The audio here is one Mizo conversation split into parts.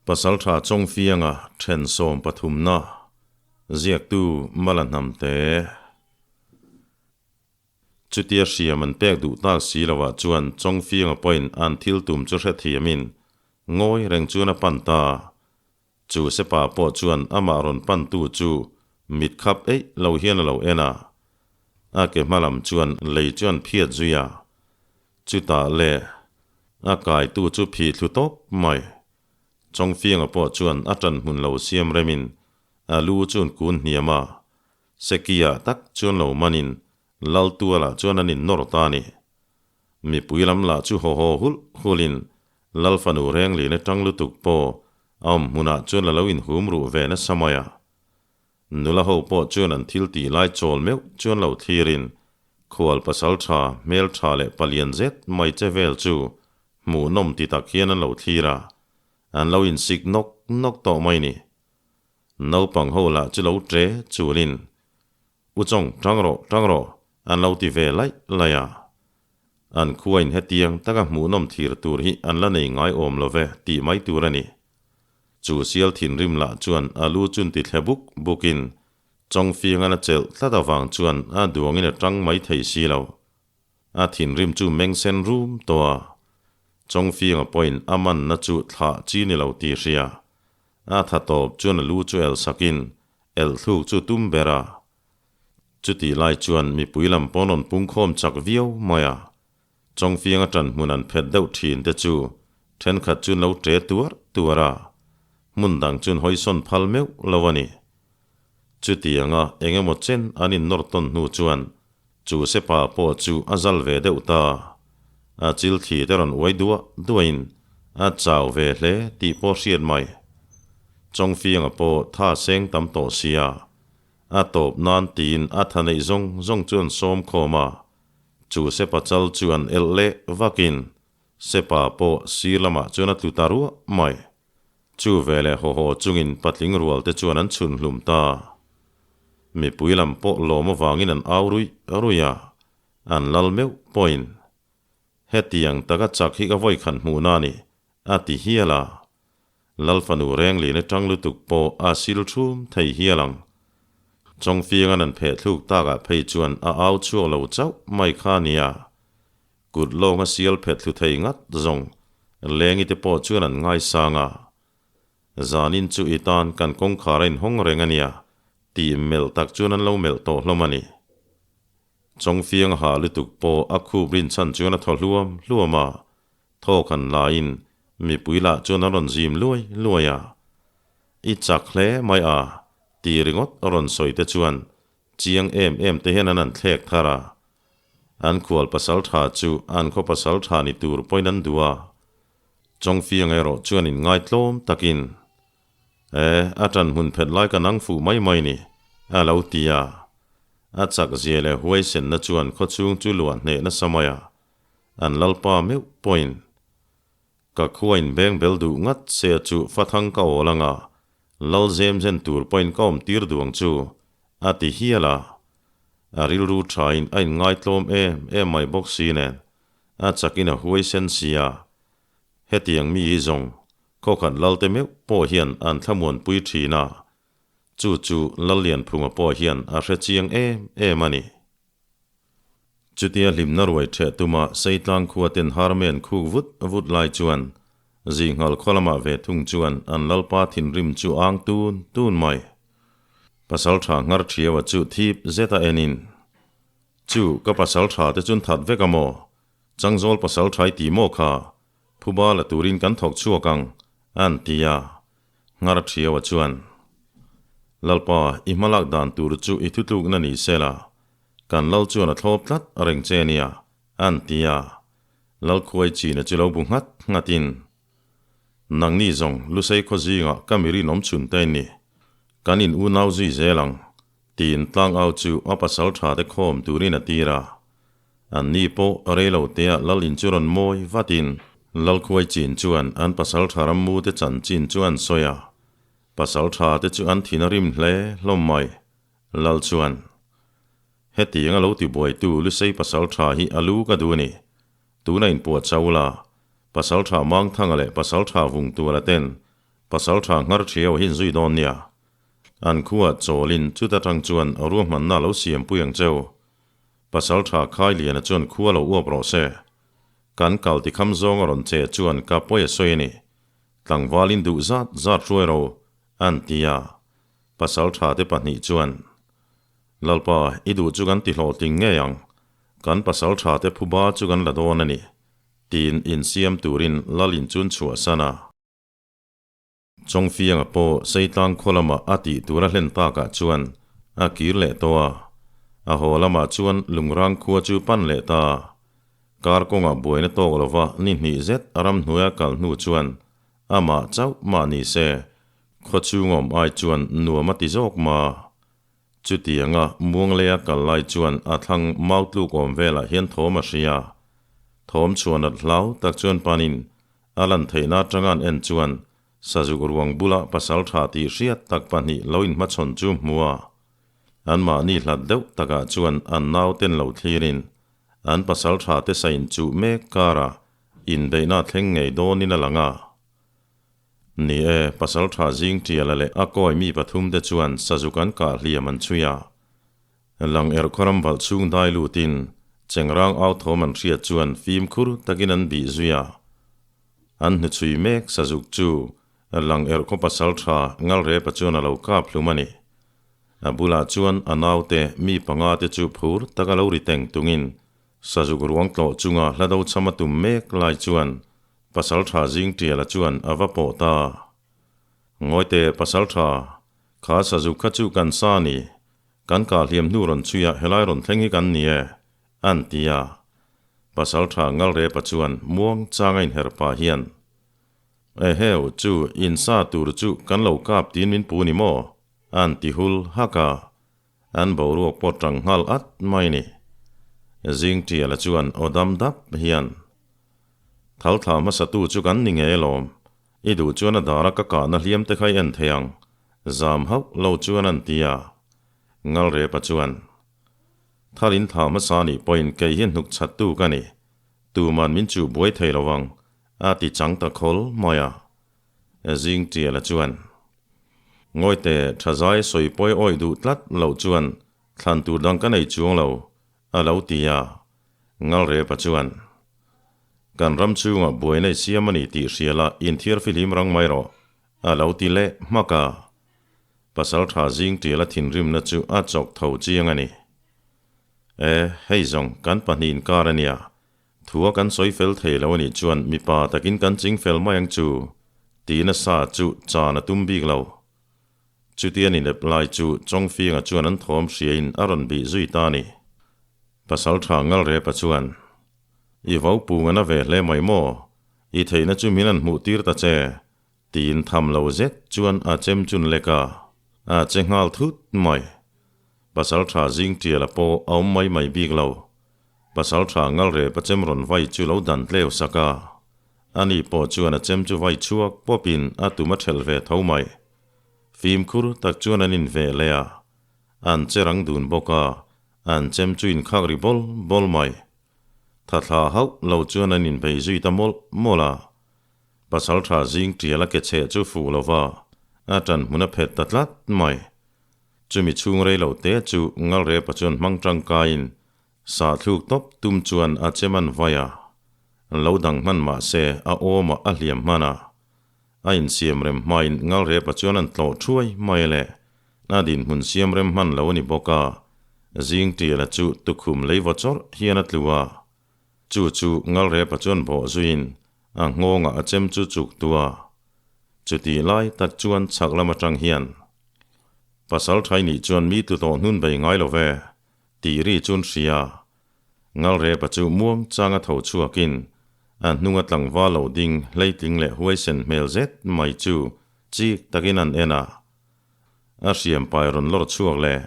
Pasalṭha Chawngfianga ṭhen sawm pathumna ziaktu Mala Hnamte. Chutia hriam an pek duh tak si lovah chuan Chawngfianga pawhin an thil tum chu hrethiamin ngawi reng chuan a pan ta. Chu Sepa pawh chuan amah rawn pantu chu mit khap eih lo hian a lo en a. A ke hma lam chuan lei chuan phiat zui a. Chutah le, a kaitu chu phih thlu tawp mai. Chawngfianga pawh chuan a ṭan hmun lo siam remin a lu chuan kun hniam a. Sekiah tak chuan lo manin Laltualah chuan an innawr ta a ni. Mipui lam lah chu haw haw hulh hulhin Lal fanu Renglin atang lutuk pawh a awm hmunah chuan a lo inhum ruh ve nasa mai a. Nula ho pawh chuan an thil tih lai chawl meuh chuan lo thlirin khual pasal tha, hmel tha leh palian zet mai che vel chu hmuhnawm ti tak hian an lo thlir a, an lo insik nawk nawk tawh mai ni. Naupang ho lah chu lo tre chulin U Chawng, tang rawh, tang rawh, an lo ti ve laih laih a. An khuain hetiang taka hmuhnawm thir tur hi an la nei ngai awm lo ve tih mai tur a ni. Chu sial thinrim lah chuan a lu chun ti thle buk bukin Chawngfiangan a chelh tlat avang chuan a duangin a tang mai thei si lo. A thinrim chu meng sen rum tawh a. Chawngfianga pawhin a manna chu thlah chi ni lo tih hria. A tha tawp chuan a lu chu el sakin el thluk chu tum ber a. Chutih lai chuan mipui lam pawn rawn pungkhawm chak viau mai a. Chawngfianga ṭan hmun an phet deuh ṭhin te chu ṭhenkhat chuan lo ṭe tuar tuar a, hmun dang chuan hawisawn phal meuh lo a ni. Chutianga eng emaw chen an innawr tawn hnu chuan chu sepa pawh chu a zal ve deuh ta. A chil thli te rawn uai duah duahin a chau ve hle tih pawh hriat mai. Chawngfianga pawh tha seng tam tawh sia, a tawp nan tiin a tha neih zawng zawng chu an sawm khawm a. Chu Sepa chal chu an elh leh vakin Sepa pawh sir lamah chuan a tlu ta ruah mai. Chu veleh haw haw chungin patling rual te chuan an chhun hlum ta. Mipui lam pawh lawm avangin an au ruih ruih a, an lal meuh pawhin, Hetiang taka chak hi ka vawi khan hmuh na ni, a ti hial a. Lal fanu Renglin atang lutuk pawh a sil thum thei hial ang. Chawngfiangan an pheh thluk takah phei chuan a au chhuak lo chauh mai kha a nia. Kut lawnga sial phet thlu thei ngat zawng Lengi te pawh chuan an ngaisang a. Zanin chu i tan kan kawngkhar a inhawng reng a nia tih melh tak chuan an lo melh tawh hlawm a ni. Chawngfiang a hah lutuk pawh a khup rinchhan chuan a thaw hluam hluam a. Thawk han laiin mipui lah chuan an rawn zim luai luai a. I chak hle mai a, ti ringawt a rawn sawi te chuan chiang em em te hian an han thlek thar a. An khual pasal tha chu an khaw pasal tha ni tur pawhin an duh a. Chawngfiang erawh chuan inngaitlawm takin, E, a ṭan hmun phet lai ka nang fuh mai mai ni, a lo ti a. A chak zia leh huaisenna chuan khawchhung chu luah hneh nasa mai a. An lalpa meuh pawhin ka khua in beng bel duh ngat se chu fathang ka awl anga lal zem zen tur pawhin ka awm tir duang chu a ti hial a. A rilru thain a inngaitlawm em em mai bawk si nen a chakin a huaisen si a. Hetiang mi hi zawng khawkhat lalte meuh pawh hian an thlamuanpui thin a, chu chu Lallianphunga pawh hian a hre chiang em em a ni. Chutia hlimna ruai ṭheh tuma Seitlang khua ten harmen khuk vut vut lai chuan Zinghal khaw lamah ve thung chuan an lalpa thinrim chu ang tun tun mai. Pasalṭha nghar ṭhiaua chu thip zeta enin, Chu, ka pasalṭha te chun that vek a maw? Changzawl pasalṭha i ti maw kha? Phuba la turin kan thawk chhuak ang, an ti a. Nghar ṭhiaua chuan, Lalpa, i hmalak dan tur chu i thutlukna ni sela, Kan lal chuan a thlawp tlat reng che nia, an ti a. Lalkhuai china chu lo bu nghat nghatin, Nangni zawng Lusei khaw zingah ka mi rinawm chhun te ni. Kan in unau zui zel ang, tiin tlangau chu a pasal tha te khawm turin a tir a. Anni pawh reilo tea lal in chu rawn mawi vatin Lalkhuai chin chuan an pasal tha rammu te chanchin chu an sawi a. Pasal tha te chu an thin a rim hle hlawm mai. Lal chuan, Hetiang a lo ti buaitu Lusei pasal tha hi a lu ka duh a ni. Tuna inpuah chau la, pasal tha Mangthanga leh pasal tha Vungtuala ten Pasalṭha nghar ṭhiau hi inzui dawn nia. An khuaa chawlin chuta ṭang chuan ruahmanna lo siampui ang cheu. Pasalṭha Khailiana chuan khua lo uap rawh se. Kan kal tikham zawng a rawn che chuan ka pawi a sawi a ni. Tlangvalin duh zat zat hruai ro, an ti a. Pasalṭha te pahnih chuan, Lalpa, i duh chu kan ti hlawhtling ngei ang. Kan pasalṭha te phuba chu kan la dawn a ni, tiin insiam turin Lal in chun chhuahsan a. Chawngfianga pawh Seitlang khaw lamah a tih tur a hlen takah chuan a kir leh tawh a, a haw lamah chuan Lungrang khua chu pan leh ta. Kar kawngah buaina tawk lova ni hnih zet a ramhnuaia kal hnu chuan amah chauh mah ni se, khaw chhungawm ai chuan nuam a ti zawk ma. Chutianga Muangleia kal lai chuan a thlang mau tluk awm velah hian thawm a hria. Thawm chhuanat hlau tak chuan panin A lan theihna atanga an en chuan Sazuk ruang bula pasal tha tih hriat tak pahnih lo inhmachhawn chu hmu a. Anmahni hlat deuh takah chuan an nauten lo thlirin an pasal tha te sa inchuh mek karah inbeihna thleng ngei dawnin a lang a. Ni e, pasal tha zing tiala leh a kawi mi pathum te chuan Sazuk an kah hliam an chhui a. Lang er khawram valh chhung dai lutin Chengrang au thawm an hriat chuan fimkhur takin an bih zui a. An hnuchhui mek sazuk chu lang er khaw pasal tha Ngalrepa chuan a lo kap hlum a ni. A bulah chuan a naute mi panga te chu phur taka lo ri teng tungin sazuk ruang tlawh chunga hla do cham a tum mek lai chuan pasal tha zing tiala chuan a va pawh ta. Ngawite pasal tha, kha sazuk kha chu kan sa ni. Kan kah hliam hnu rawn chhui a helai rawn thleng hi kan ni e, an ti a. Pasal tha Ngalrepa chuan muang chang a inher pah hian, Eheu, chu in sa tur chu kan lo kap tiin min pu ni maw? an ti hul hak a. An boruak pawh tang nghal at mai ni. Zing Tiala chuan aw dam dap hian, Thal thla hmasatu chu kan ni ngei alawm. I duh chuan a dara ka kahna hliam te kha i en thei ang, zam hauh lo chuan an ti a. Ngalrepa chuan, Thalin thla hmasa nih pawhin kei hi hnuk chhattu ka ni, tuman min chuh buai thei lo ang, a ti chang ta khawl mai a. Zing Tiala chuan, Ngawite, Thazai sawi pawi awih duh tlat loh chuan thlan tur dang ka nei chuang lo, a lo ti a. Ngalrepa chuan, Kan ram chhungah buaina i siam a ni tih hria la, inthiar fihlim rang mai rawh, a lo ti leh hmak a. Pasaltha zing tiala thinrimna chu a chawk tho chiang a ni. E, hei zawng, kan pahnih inkar a nia. Thua kan sawi fel thei lo a nih chuan mipa takin kan ching fel mai ang chu, tiin a sa chu chan a tum bik lo. Chutia ni lep lai chu Chawngfianga chuan an thawm hriain a rawn bih zui ta a ni. Pasaltha Ngalrepa chuan, I vo pung a na ve hle mai maw? I theihna chu min an hmuh tir ta che, tiin tham lo zet chuan a chem chun lek a, a che nghal thut mai. Pasaltha zing tiala pawh a awm mai mai bik lo. Pasaltha Ngalrepa chem rawn vai chu lo dan tleu sak a. Ani pawh chuan a chem chu vai chhuak pawpin a tum a ṭhelh ve tho mai. Fimkhur tak chuan an inveh leh a, an che rang dun bawk a, an chem chu inkhak ri bawl bawl mai. Thathla hauh lo chuan an inbei zui ta mawlh mawlh a. Pasalṭha zing ṭial a ke chheh chu fuh lo va, a ṭan hmun a phet ta tlat mai. Chumi chhung rei lo te chu Ngalrepa chuan hmang ṭangkaiin Sa thluk tawp tum chuan a chem an vai a, lo dang hman mah se a awmah a hliam hman a. A insiam rem hmain Ngalrepa chuan an tlawh thuai mai le, a dinhmun siam rem hman lo a ni bawk a, zing tiala chu tukhum lei vaw chawrh hian a tlu a. Chu chu Ngalrepa chuan bawh zuiin a nghawngah a chem chu chuk tu a. Chutih lai tak chuan chhak lam atang hian, Pasal thai nih chuan mi tlu tawh hnun bei ngai lo ve, Tih ri chuan hria. Ngalrepa chu muang changa tho chhuakin a hnunga tlangval lo ding hleitling leh huaisen hmel zet mai chu chik takin an en a. A hriampai rawn lawr chhuak leh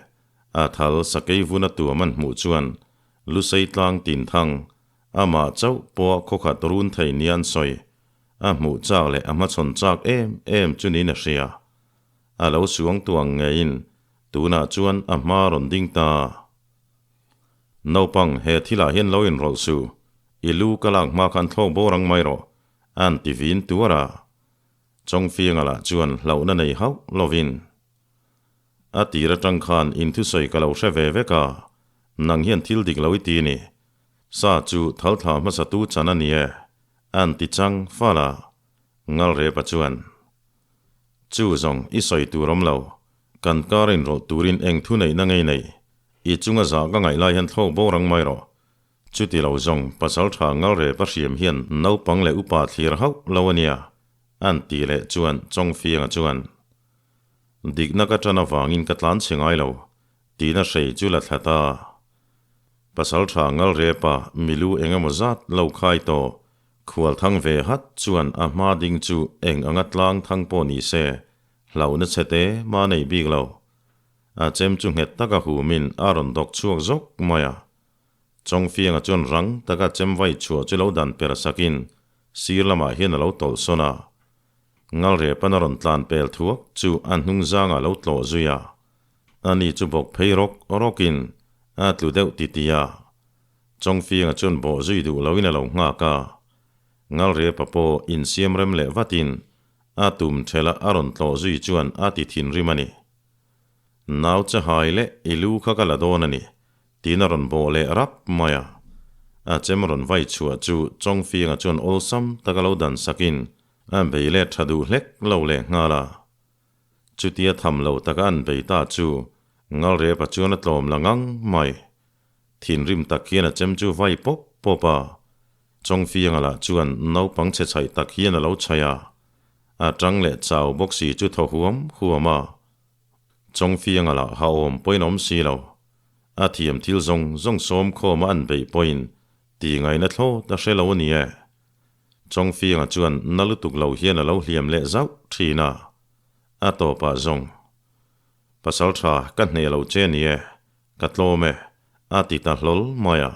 a thal sakei vuna tuam an hmuh chuan Lusei tlang tin thang amah chauh pawha khawkhat run thei nia an sawi a hmuh chak leh a hmachhawn chak em em chu niin a hria. A lo suang tuang ngeiin Tunah chuan a hma rawn ding ta. Naupang, he thilah hian lo inrawlh suh, i lu ka lak hma khan thlawk bawr ang mai rawh, an ti vin tuar a. Chawngfianga lah chuan hlauhna nei hauh lovin, A tir atang khan in thusawi ka lo hre ve vek a, nang hian thil dik lo i ti ni. Sa chu thal thla hmasa tu chan a ni e, a'n ti chang fal a. Ngalrepa chuan, Chu zawng i sawi tur awm lo, kan kar inrawlh turin eng thu neihna ngei nei, i chunga zah ka ngaih lai hian thlawk bo rang mai rawh. Chuti lo zawng pasal tha Ngalrepa hriam hian naupang leh upa thlir hauh lo a nia, a'n ti leh chuan Chawngfianga chuan, Dikna ka ṭan avangin ka tlan chhe ngai lo, tiin a hrei chu la thla ta. Pasal ṭha Ngalrepa milu eng emaw zat lo khai tawh, khual thang ve hat chuan a hma ding chu eng anga tlang thang pawh ni se, hlauhna chhe te mah nei bik lo. A chem chu nghet taka humin a rawn dawk chhuak zawk mai a. Chawngfianga chuan rang taka chem vai chhuah chu lo dan per sakin sir lamah hian a lo tawlh sawn a. Ngalrepan a rawn tlan pel thuak chu a hnung zangah lo tlawh zui a. Ani chu bawk phei rawk rawkin a tlu deuh ti ti a. Chawngfianga chuan bawh zui duh loin a lo nghak a. Ngalrepa pawh insiam rem leh vatin a tum ṭhela a rawn tlawh zui chuan a ti thinrim a ni. Nau che hai leh i lu kha ka la dawn a ni, tiin a rawn bawh leh rap mai a. A chem rawn vai chhuah chu Chawngfianga chuan awlsam taka lo dan sakin a bei let tha duh hlek lo leh nghal a. Chutia tham lo taka an bei ta chu Ngalrepa chuan a tlawm la ngang mai. Thinrim tak hian a chem chu vai pawp pawp a. Chawngfianga lah chuan naupang chhe chhaih tak hian a lo chhaih a. A tang leh chau bawk si chu thaw huam huam a. Chawngfianga lah ha awm pawhin awm si lo. A thiam thil zawng zawng sawm khawma an beih pawhin ti ngaihna thlawt a hre lo a ni e. Chawngfianga chuan na lutuk lo hian a lo hliam leh zauh thin a. A tawpah zawng, Pasal tha ka hneh lo che ni e, ka tlawm e, a ti ta hlawl mai a.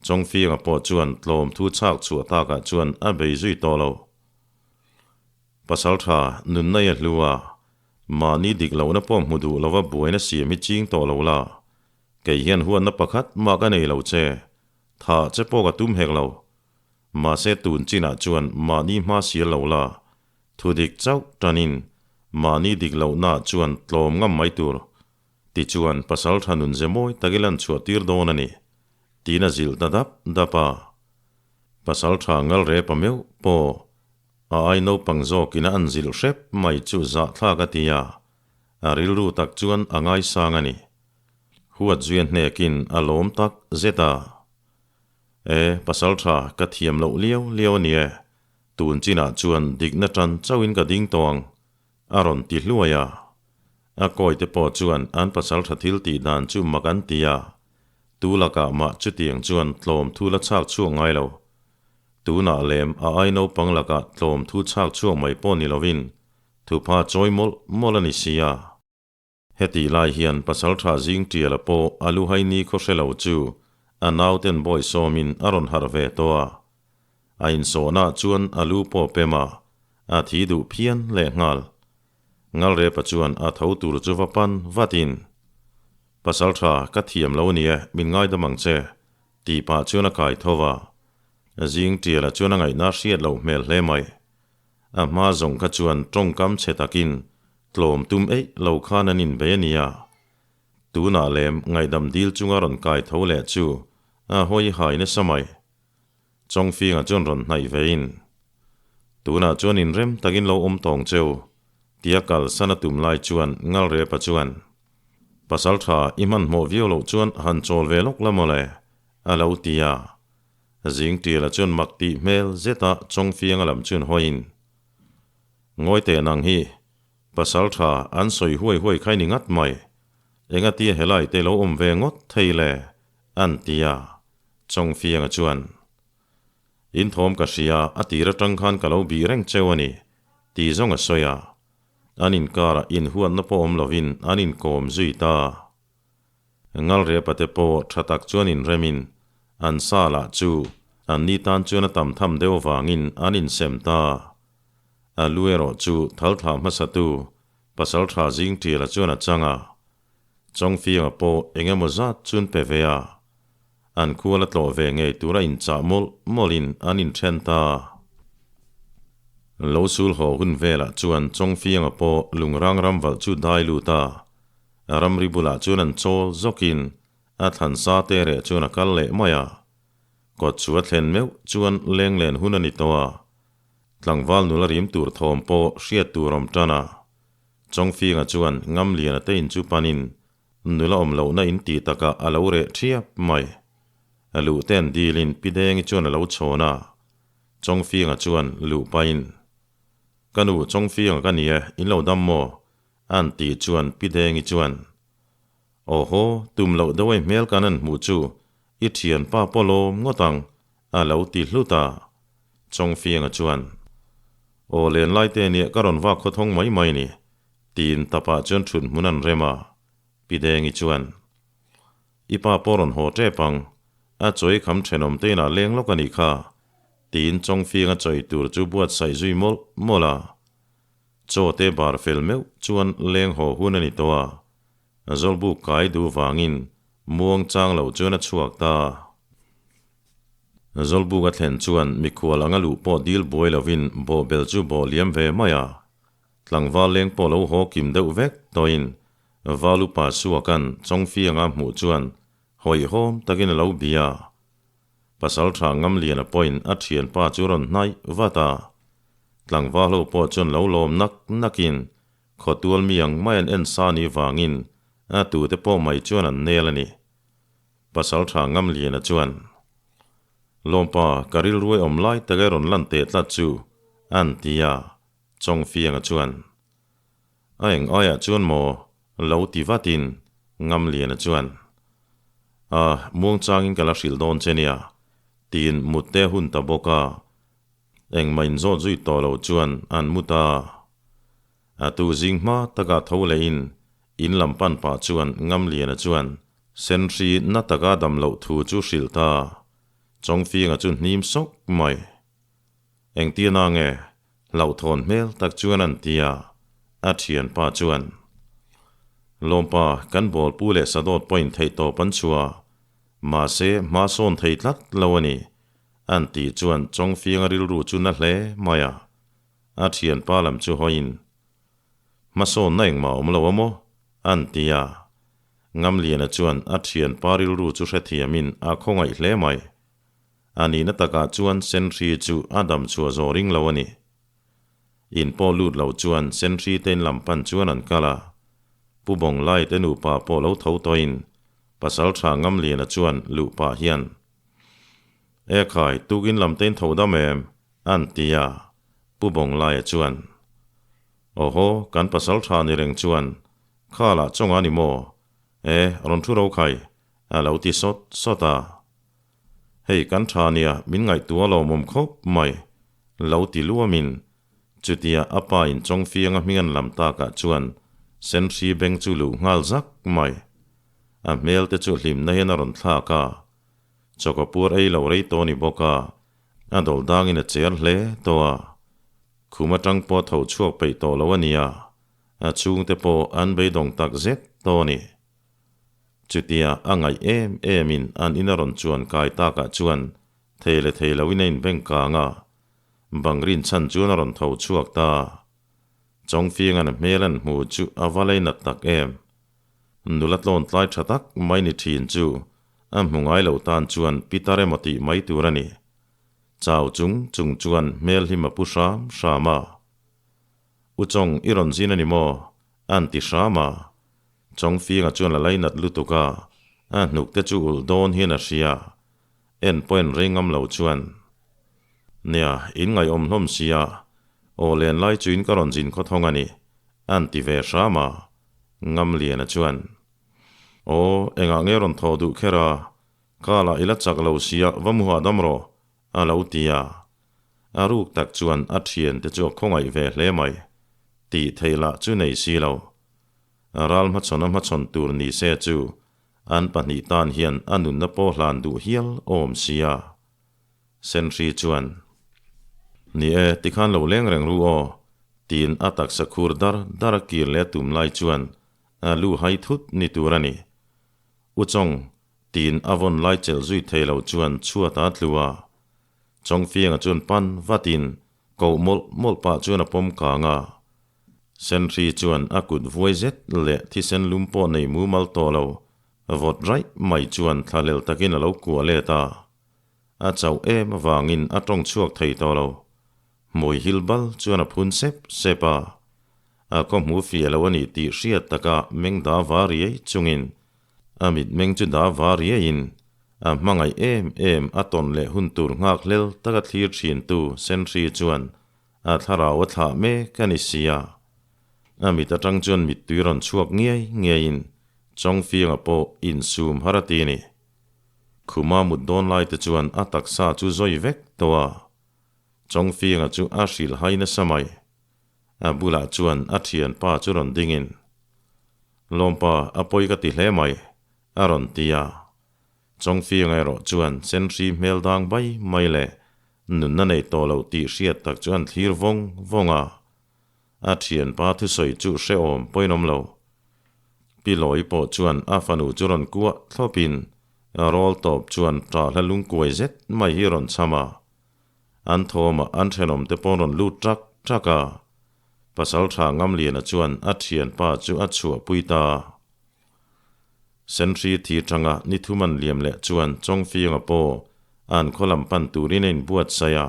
Chawngfianga pawh chuan tlawm thu chhak chhuah takah chuan a bei zui tawh lo. Pasal tha nunna i a hlu a, mahni dik lohna pawh hmu duh lova buaina siam hi ching tawh lo la. Kei hian huatna pakhat mah ka nei lo che, tha che pawh ka tum hek lo. Mahse tun chinah chuan mahni hma sial lo la, thu dik chauh tanin mahni dik lohnaah chuan tlawm ngam mai tur. Tichuan pasal tha nun ze mawi tak i lan chhuah tir dawn a ni, tiin a zilh ta dap dap a. Pasal tha ngal rep a meuh pawh a ai naupang zawkin a an zilh hrep mai chu zahthlak a ti a, a rilru tak chuan a ngaisang a ni. Huat zuia hnekin a lawm tak zet a. E, pasal tha ka thiam loh liau liau a ni e, tun chinah chuan dikna tan chauhin ka ding tawh ang, a rawn ti hluai a. A kawite pawh chuan an pasal tha thil tih dan chu mak an ti a, tu lakah mah chutiang chuan tlawm thu la chhak chhuak ngai lo. Tunah lem a ai naupang lakah tlawm thu chhak chhuak mai pawh ni lovin thupha chawi mawlh mawlh a ni si a. Hetih lai hian pasal tha zing tiala pawh a luhai ni khaw hre lo chu a nauten bawi sawmin a rawn harh ve tawh a. A insawhnaah chuan a lu pawh pem a, a thi duh phian lehnghal. Ngalrepa chuan a tho tur chu va pan vatin, Pasal tha, ka thiam lo nia, min ngaidam ang che, tih pah chuan a kai tho va. Zing tiala chuan a ngaihna hriat loh hmel hle mai. A hma zawng kha chuan tawngkam chhe takin tlawm tum eih lo khan an inbei a nia. Tunah lem ngaihdam dil chunga rawn kai tho leh chu a hawi hai nasa mai. Chawngfinga chuan rawn hnaih vein, Tunah chuan inrem takin lo awm tawng cheu, tia kalsan a tum lai chuan Ngalrepa chuan, Pasal tha i hmanhmawh viau loh chuan han chawl ve lawk la mawle, a lo ti a. Zing tiala chuan mak tih hmel zeta Chawngfianga lam chuan hawiin, Ngawi teh nang hi, pasal tha an sawi huai huai khai ni ngat mai, engatia helai te lo awm ve ngawt thei le? An ti a, Chawngfianga chuan, In thawm ka hria, a tir atang khan ka lo bih reng cheu a ni, tih zawng a sawi a. An inkarah inhuatna pawh awm lovin an inkawm zui ta. Ngalrepa te pawh tha tak chuan inremin an sa lah chu an ni tan chuan a tam tham deuh avangin an insem ta. A lu erawh chu thal thlah hmasatu pasal tha zing tiala chuan a chang a. Chawngfianga pawh eng emaw zat chuan pe ve a, an khual a tlawh ve ngei tura inchah mawlh mawlhin an inthen ta. Lo sul haw hun velah chuan Chawngfianga pawh lungrang ram valh chu dai lut a, ramri bulah chuan an chawl zawkin a thlan sa te reh chuan a kal leh mai a. Kawt chu a thlen meuh chuan leng len hun a ni tawh a, tlangval nula rim tur thawm pawh hriat tur awm tan a. Chawngfianga chuan Ngamliana te in chu panin nula awm lohna in tih takah a lo reh thiap mai. A luh te an dilin Pi Dengi chuan a lo chhawn a. Chawngfianga chuan luh pahin, Ka nu, Chawngfianga ka ni e, in lo dam maw? A'n tih chuan Pi Dengi chuan, Aw haw, tum loh deuh ai hmel kan an hmuh chu i thianpa pawh lawm ngawt ang, a lo ti hlut a. Chawngfianga chuan, Aw lenlai te nia ka rawn vak khawthawng mai mai ni, tiin tapah chuan thut hmun an rem a. Pi Dengi chuan, I pa pawh rawn haw tep ang, a chawi kham thenawm te inah leng lawk a nih kha, tiin Chawngfianga chawi tur chu buatsaih zui mawlh mawlh a. Chaw te bar fel meuh chuan leng haw hun a ni tawh a, Zawlbuk kai duh vangin muang chang lo chuan a chhuak ta. Zawlbuk a thlen chuan mikhual anga luh pawh dil buai lovin bawhbel chu bawh liam ve mai a. Tlangval leng pawh lo haw kim deuh vek tawhin Val upa Suakan Chawngfianga hmuh chuan hawihhawm takin a lo bia. Pasal tha Ngamliana pawhin a thianpa chu rawn hnaih vat a. Tlangval ho pawh chuan lo lawm nak nakin khawtual mi ang mai an en sa ni vangin a tute pawh mai chuan an nel a ni. Pasal tha Ngamliana chuan, Lawmpa, ka rilruai awm lai tak e rawn lan teh tlat chu, an ti a. Chawngfianga chuan, A eng aiah chuan maw? lo ti vatin Ngamliana chuan, A, muangchangin ka la hrilh dawn che nia, tiin mutte a hun ta bawk a. Engmah inzawt zui tawh lo chuan an mu ta. A tu zing hma takah tho lehin in lam pan pah chuan Ngamliana chuan Senhri na taka dam loh thu chu hrilh ta. Chawngfianga chu hnim sawk mai. Engtia na nge? Hlauhthawn hmel tak chuan an ti a, a thianpa chuan, Lawmpa, kan bawlpu leh sadawt pawhin theihtawp an chhuah a, mahse hma sawn thei tlat lo a ni, an tih chuan Chawngfianga rilru chu na hle mai a, a thianpa lam chu hawiin, Hmasawnna engmah awm lo a maw? an ti a. Ngamliana chuan a thianpa rilru chu hrethiamin a khawngaih hle mai. A nihna takah chuan Senhri chu a dam chhuah zawh ring lo a ni. In pawh lut lo chuan Senhri te in lam pan chuan an kal a. Pu Bawnglai te nupa pawh lo tho tawhin Pasal tha Ngamliana chuan luh pah hian, E khai, tukin lam te in tho dam em? an ti a. Pu Bawnglaia chuan, Awhaw, kan pasal tha ni reng chuan kha lah chawngah a ni maw? E, rawn thu ro khai, a lo ti sawt sawt a. Hei kan tha nia min ngaihtuah lawmawm khawp mai, lo ti luamin chutia a pa in Chawngfianga hming an lam takah chuan Senhri beng chu luh nghal zak mai. A hmel te chu hlimna hian a rawn thlak a, chawkawpur ei lo rei tawh a ni bawk a, a dawlh dangin a cher hle tawh a, khum atang pawh a tho chhuak peih tawh lo a nia, a chhungte pawh an beidawng tak zet tawh a ni. Chutia a ngaih em emin an in a rawn chuan kai takah chuan thei leh thei loin a inbeng kang a, bang rinchhan chuan a rawn tho chhuak ta. Chawngfianga'n a hmel an hmu chu a va lei nat tak em. Nula tlawn tlai tha tak mai ni thin chu a hmu ngai lo tan chuan pitar emaw tih mai tur a ni. Chau chung chung chuan hmel hlim a pu hram hram a. U Chawng i rawn zin a ni maw? A'n ti hram a. Chawngfianga chuan a lainat lutuk a, a hnuk te chu ulh dawn hian a hria. En pawh en rei ngam lo chuan, Nia, in ngaihawm hlawm sia, aw len lai chuin ka rawn zin khawthawng a ni, a'n ti ve hram a. Ngamliana chuan, Aw, engah nge rawn thaw duh kher a, ka lah i la chak lo sia, va mu hahdam rawh, a lo ti a. A ruk tak chuan a thiante chu a khawngaih ve hle mai. Tih theih lah chu nei si lo. Ral hmachhawn a hmachhawn tur ni se chu an pahnih tan hian a nunna pawh hlan duh hial awm sia. Senhri chuan, Ni e, tikhan lo leng reng ru aw, tiin a taksa khur dar dar a kir leh a tum lai chuan a lu hai thut ni tur a ni. U Chawng, tiin a vawn lai chelh zui thei lo chuan chhuat a tlu a. Chawngfianga chuan pan vatin. Koh mawlh mawlh pah chuan a pawm kang a. Senhri chuan a kut vuai zet leh thisen lum pawh nei mumal tawh lo, vawt raih mai chuan thlahlel takin a lo kuah let a. A chauh em avangin a tawng chhuak thei tawh lo. Hmui hil bal chuan a phun sep sep a. A khaw hmu fiah lo a ni tih hriat taka meng da va riai chungin a mitmeng chu da va riaiin a hmangaih em em a tawn leh hun tur nghak hlel taka thlir thintu Senhri chuan a thlarau a thlah mek a ni si a. A mit atang chuan mittui rawn chhuak ngiai ngiaiin Chawngfianga pawh insum har a ti a ni. Khuma mut dawn lai te chuan a taksa chu zawi vek tawh a. Chawngfianga chu a hrilh hai nasa mai. A bulah chuan a thianpa chu rawn dingin, Lawmpa, a pawi ka ti hle mai, a rawn ti a. Chawngfianga erawh chuan senhri hmel dang bai mai leh nunna nei tawh loh tih hriat tak chu an thlir vawng vawng a. A thianpa thusawi chu hrehawm pawinawm lo. Pi Lawi pawh chuan a fanu chu rawn kuah thlawpin rawl tawp chuan ṭahla lungkuai zet mai hi rawn cham a. An thawmah an thenawmte pawh rawn lut ṭak ṭak a. Pasalṭha Ngamliana chuan a thianpa chu a chhuahpui ta. Senhri thi ṭanga ni thum an liam leh chuan Chawngfianga pawh an khaw lam pan turin a inbuatsaih a.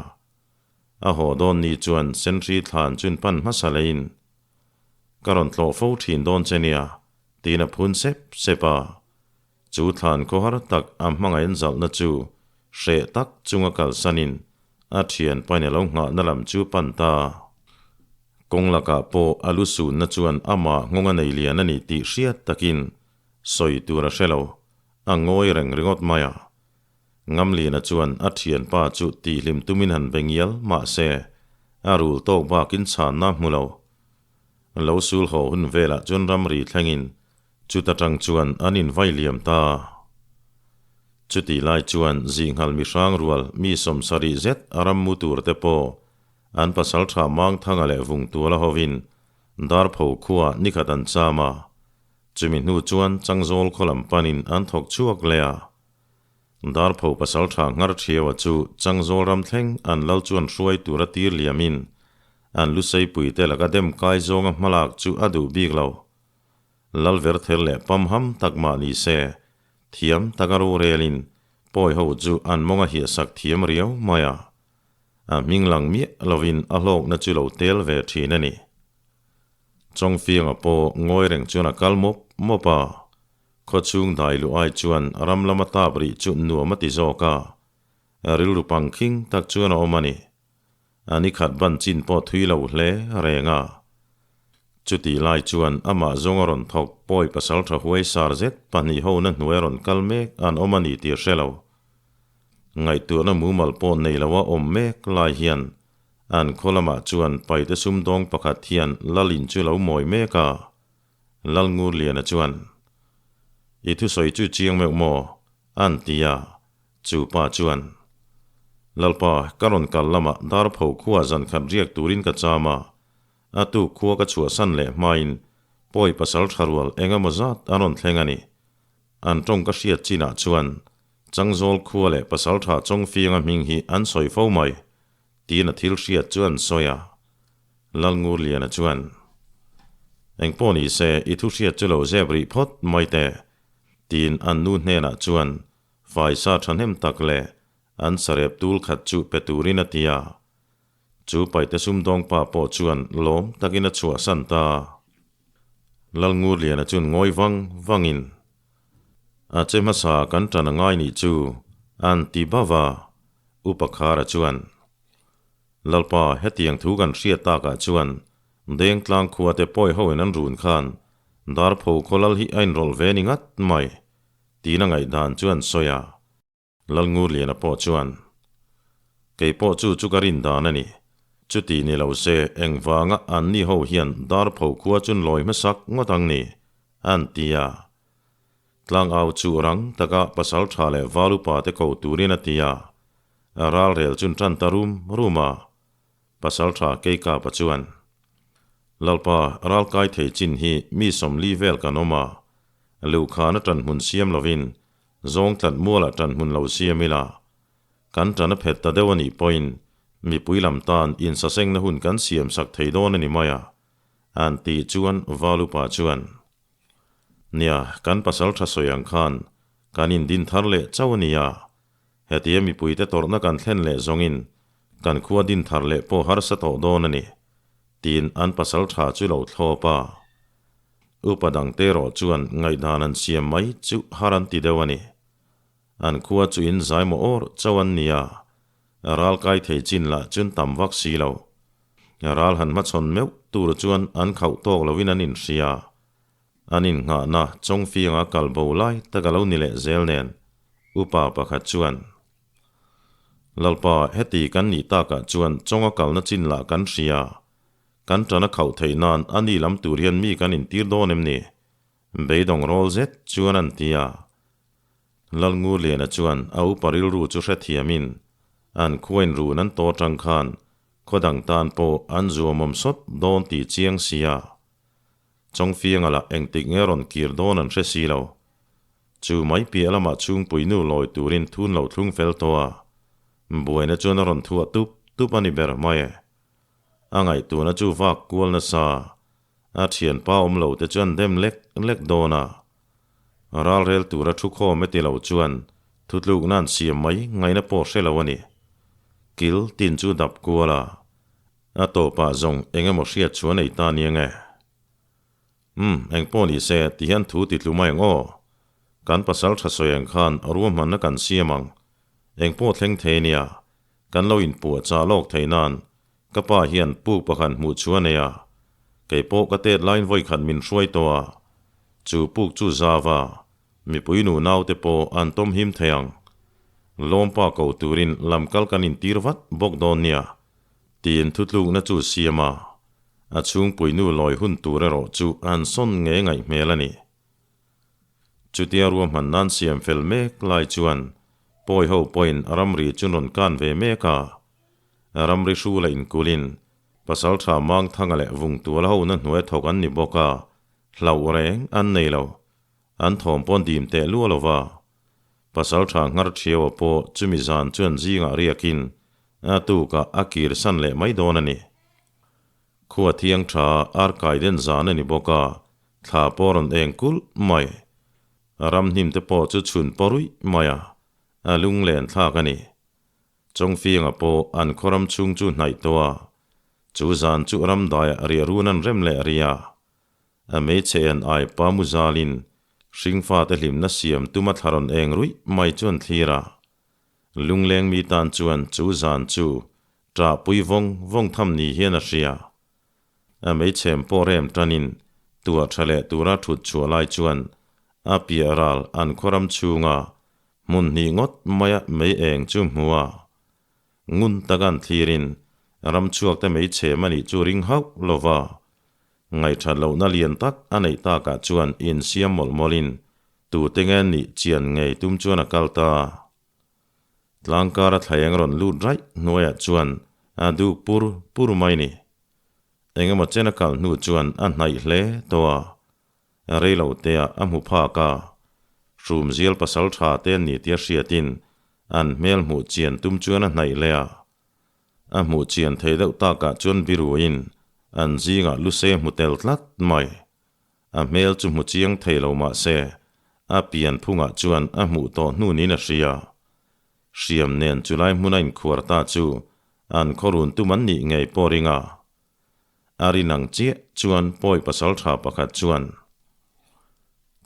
A haw dawn ni chuan Senhri thlan chun pan hmasa leiin, Ka rawn tlawh fo ṭhin dawn che nia, tiin a phun sep sep a. Chu thlan khawhar tak a hmangaih zalhna chu hreh tak chunga kalsanin a thian pain a lo nghahna lam chu pan ta. Kawng lakah pawh a lu sunna chuan amah nghawng a nei lian a ni tih hriat takin sawi tur a hre lo, a ngawi reng ringawt mai a. Ngamlina chuan a thianpa chu tihhlim tumin han be ngial mahse a rul tawk bakin chhanna a hmu lo. Lo sul haw hun velah chuan ramri thlengin Chuta tang chuan an invai liam ta. Chutih lai chuan Zinghal mihrang rual mi sawmsarih zet a ram mu tur te pawh an pasal tha Mangthanga leh Vungtuala hovin Darpho khua nikhat an cham a. Chumi hnu chuan Changzawl khaw lam panin an thawk chhuak leh a. Darpho pasal tha nghar thiaua chu Changzawl ram thleng an lal chuan hruai tur a tir liamin an luseipui te laka dem kai zawnga hmalak chu a duh bik lo. Lalverther leh pamham tak mah ni se, thiam taka rorelin pawi ho chu an mawng a hiahsak thiam riau mai a. A hming lang miah lovin a hlawkna chu lo tel ve thin a ni. Chawngfianga pawh ngawi reng chuan a kal mawp mawp a, khawchhung dai luh ai chuan ram lama tap rih chu nuam a ti zawk a, rilru pangkhing tak chuan a awm a ni. A ni khat ban chin pawh thui lo hle reng a. Chutih lai chuan amah zawng a rawn thawk pawi pasal tha huai sar zet pahnih ho na hnuai a rawn kal mek an awm a ni tih a hre lo. Ngaihtuahna mumal pawh nei lo a awm mek lai hian an khaw lamah chuan paite sumdawng pakhat hian Lalin chu lo mawi mek a. Lalngurliana chuan, I thusawi chu chiang meuh maw? An ti a. Chu pa chuan, Lalpa, ka rawn kal lamah Darpho khua zan khat riak turin ka cham a, a tuk khua ka chhuahsan leh hmain pawi pasal tha rual eng emaw zat an rawn thleng a ni. An tawng ka hriat chinah chuan Changzawl khua leh pasal tha Chawngfianga hming hi an sawi fo mai, tiin a thil hriat chu an sawi a. Lalngurliana chuan, Engpawh ni se, i thu hriat chu lo zep rih phawt mai teh, tiin an nu hnenah chuan Faisa thahnem tak leh an sarep tul khat chu pe turin a ti a. Chu paite sumdawng pa pawh chuan lawm takin a chhuahsan ta. Lalngurliana chuan ngawi vang vangin, A che hmasa kan tan a ngai nih chu, an ti bauh a. Upa Khara chuan, Lalpa, hetiang thu kan hriat takah chuan Dengtlang khuate pawi hoin an run khan Darpho khaw lal hi a inrawlh ve ni ngat mai. Tiin a ngaihdan chu an sawi a, Lalngurliana pawh chuan, Kei pawh chu chu ka rin dan a ni. Chuti ni lo se engvanga anni ho hian Darpho khua chun lawi hmasak ngawt ang ni? an ti a. Tlangau chu rang taka pasal tha leh val upa te ko turin a ti a, ralrel chun tan ta rum rum a. Pasal tha Keikapa chuan, Lalpa, ralkai thei chin hi mi sawmli vel kan awm a, Luhkhana ṭan hmun siam lovin zawng tlat mualah ṭan hmun lo siam ila, kan ṭan a phet ta deuh a nih pawhin Mipui lam tan insasengna hun kan siam sak thei dawn a ni mai a, an tih chuan Valupa chuan, Nia, kan pasal tha sawi ang khan kan indin thar leh chauh a nia. Hetia mipuite tawrhna kan thlen leh zawngin kan khua din thar leh pawh harsa tawh dawn a ni, tiin an pasal tha chu lo thlawp a. Upa dangte erawh chuan ngaihdan an siam mai chu har an ti deuh a ni. An khua chu in zai maw awr chauh an ni a, ral kai thei chin lah chun tam vak si lo. Ral han hmachhawn meuh tur chuan an khauh tawk lovin an inhria. An innghahna Chawngfianga kal bo lai tak a lo ni leh zel nen, upa pakhat chuan, Lalpa, heti kan nih takah chuan Chawnga kalna chin lah kan hria. Kan ṭan a khauh theih nan a ni lam tur hian mi kan intir dawn em ni? Beidawng rawl zet chuan an ti a. Lalngurliana chuan a upa rilru chu hrethiamin an khuain run an taw tang khan khaw dang tan pawh an zuamawm sawt dawn tih chiang si a. Chawngfianga lah engtik nge rawn kir dawn an hre si lo. Chu mai piah lamah chhungpuinu lawi turin thun lo thlung fel tawh a. Buaina chuan a rawn thuah tup tup a ni ber mai e. A ngaihtuahna chu vak kual nasa. A thianpa awm lo te chuan dem lek lek dawn a. Ralrel tura thu khawm e ti lo chuan thutlukna an siam mai ngaihna pawh hre lo a ni. Kil tin chu dap kual a, a tawpah zawng eng emaw hriat chu a nei ta nia nge. Umm, eng pawh ni se ti hian thu ti tlu mai ang aw. Kan pasal tha sawi ang khan ruahmanna kan siam ang. Eng pawh thleng thei nia, kan lo inpuah chah lawk thei nan Ka pa hian puk pakhat hmuh chu a nei a, kei pawh ka tet laiin vawi khat min hruai tawh a, chu puk chu zau a, mipui nu naute pawh an tawm him thei ang. Lawmpa ko turin lam kal kan intir vat bawk dawn nia, tiin thutlukna chu siam a, a chhungpui nu lawi hun tur erawh chu an sawn nge ngaih hmel a ni. Chutia ruahman nan siam fel mek lai chuan pawi ho pawhin ramri chu rawn kan ve mek a, Ramri hrula inkulin Pasaltha Mangthanga leh Vungtuala ho na hnuai thawk an ni bawk a, hlauh reng an nei lo. An thawm pawn dim teh luah lo va. Pasaltha Ngharṭhiaua pawh chumi zan chuan zingah riakin a tukah a kir san leh mai dawn a ni. Khua thiang tha arkai den zan a ni bawk a, thla pawh rawn eng kulh mai. Ramhnim te pawh chu chhun pawruih mai a, a lunglen thlak a ni. Chawngfianga pawh an khawram chhung chu hnaih tawh a, chu zan chu ramdaiah riahrun an rem leh ria. A hmeichhe en ai pa mu zalin hringfate hlimna siam tuma thla rawn eng ruih mai chu an thlir a. Lungleng mi tan chuan chu zan chu ṭahpui vawng vawng tham ni hian a hria. A hmeichhem pawh rem tanin tuah ṭha leh tura ṭhut chhuah lai chuan a piah ral an khawram chhunga Hmun hnih ngawt maia mei eng chu hmu a, ngun tak an thlirin ram chhuakte mei chhem a nih chu ring hauh lo va, ngaihthat lohna lian tak a neih takah chuan insiam mawlh mawlhin tute nge nih chian ngei tum chuan a kal ta. Tlangkara thlaeng rawn lut raih hnuaiah chuan a duh pur pur mai ni. Engemaw chen a kal hnu chuan a hnaih hle tawh a, Reilo tea a hmu phak a, Hrumzial pasal tha te an ni tia hriatin an hmel hmuh chian tum chuan a hnaih leh a. A hmuh chian thei deuh takah chuan biruin an zingah luse hmu tel tlat mai. A hmel chu hmu chiang thei lo mah se a pian phungah chuan a hmuh tawh hnu niin a hria. Hriam nen chulai hmuna inkhuar ta chu an khawrun tum an nih ngei pawh ring a. A rin ang chiah chuan pawi pasal tha pakhat chuan,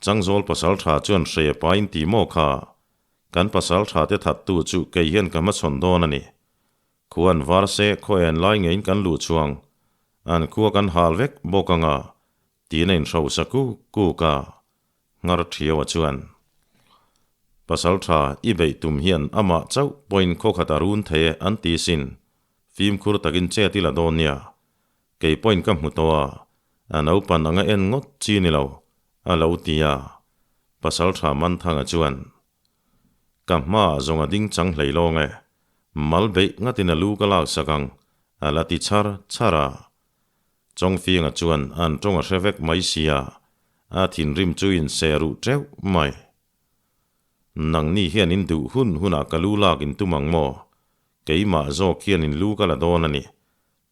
Changzawl pasal tha chuan hre pain ti maw kha, kan pasal tha te thattu chu kei hian ka hmachhawn dawn a ni. Khuan var se khaw en lai ngeiin kan luh chhuang, an khua kan hal vek bawk anga, tiin a inhrosa kuk kuk a, Nghar Thiaua chuan, Pasal tha i beih tum hian amah chauh pawhin khaw khat a run thei e an ti sin, Fimkhur takin chet i la dawn nia. Kei pawhin ka hmu tawh a, a naupan anga en ngawt chi ni lo, a lo ti a. Pasal tha Manthanga chuan, Ka hmaah zawng a ding chang hlei lawng e, mal beih ngatin a lu ka laksak ang, a la ti char char a. Chawngfianga chuan an tawng a hre vek mai sia, a thinrim chu inseh ruh teuh mai. Nangni hian in duh hun hunah ka lu lak in tum ang maw? Keimah zawk hian in lu ka la dawn a ni,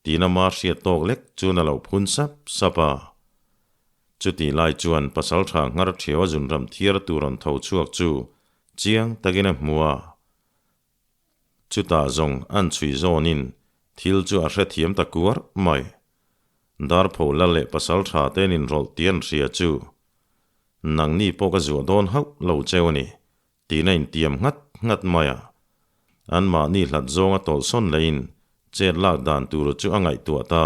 tiin ama hriat tawk lek chuan a lo phun sap sap a. Chutih lai chuan pasaltha nghar thiau a zunram thiar tur rawn tho chhuak chu chiang takin a hmu a. Chutah zawng an chhui zawnin thil chu a hrethiam ta kuar mai. Darpho la leh pasaltha te nin rawlh tih an hria chu nangni pawh ka zuah dawn hauh lo cheu a ni tiin a intiam nghat nghat mai a. Anmahni hlat zawnga tawlhsawn lehin chet lak dan tur chu a ngaihtuah ta.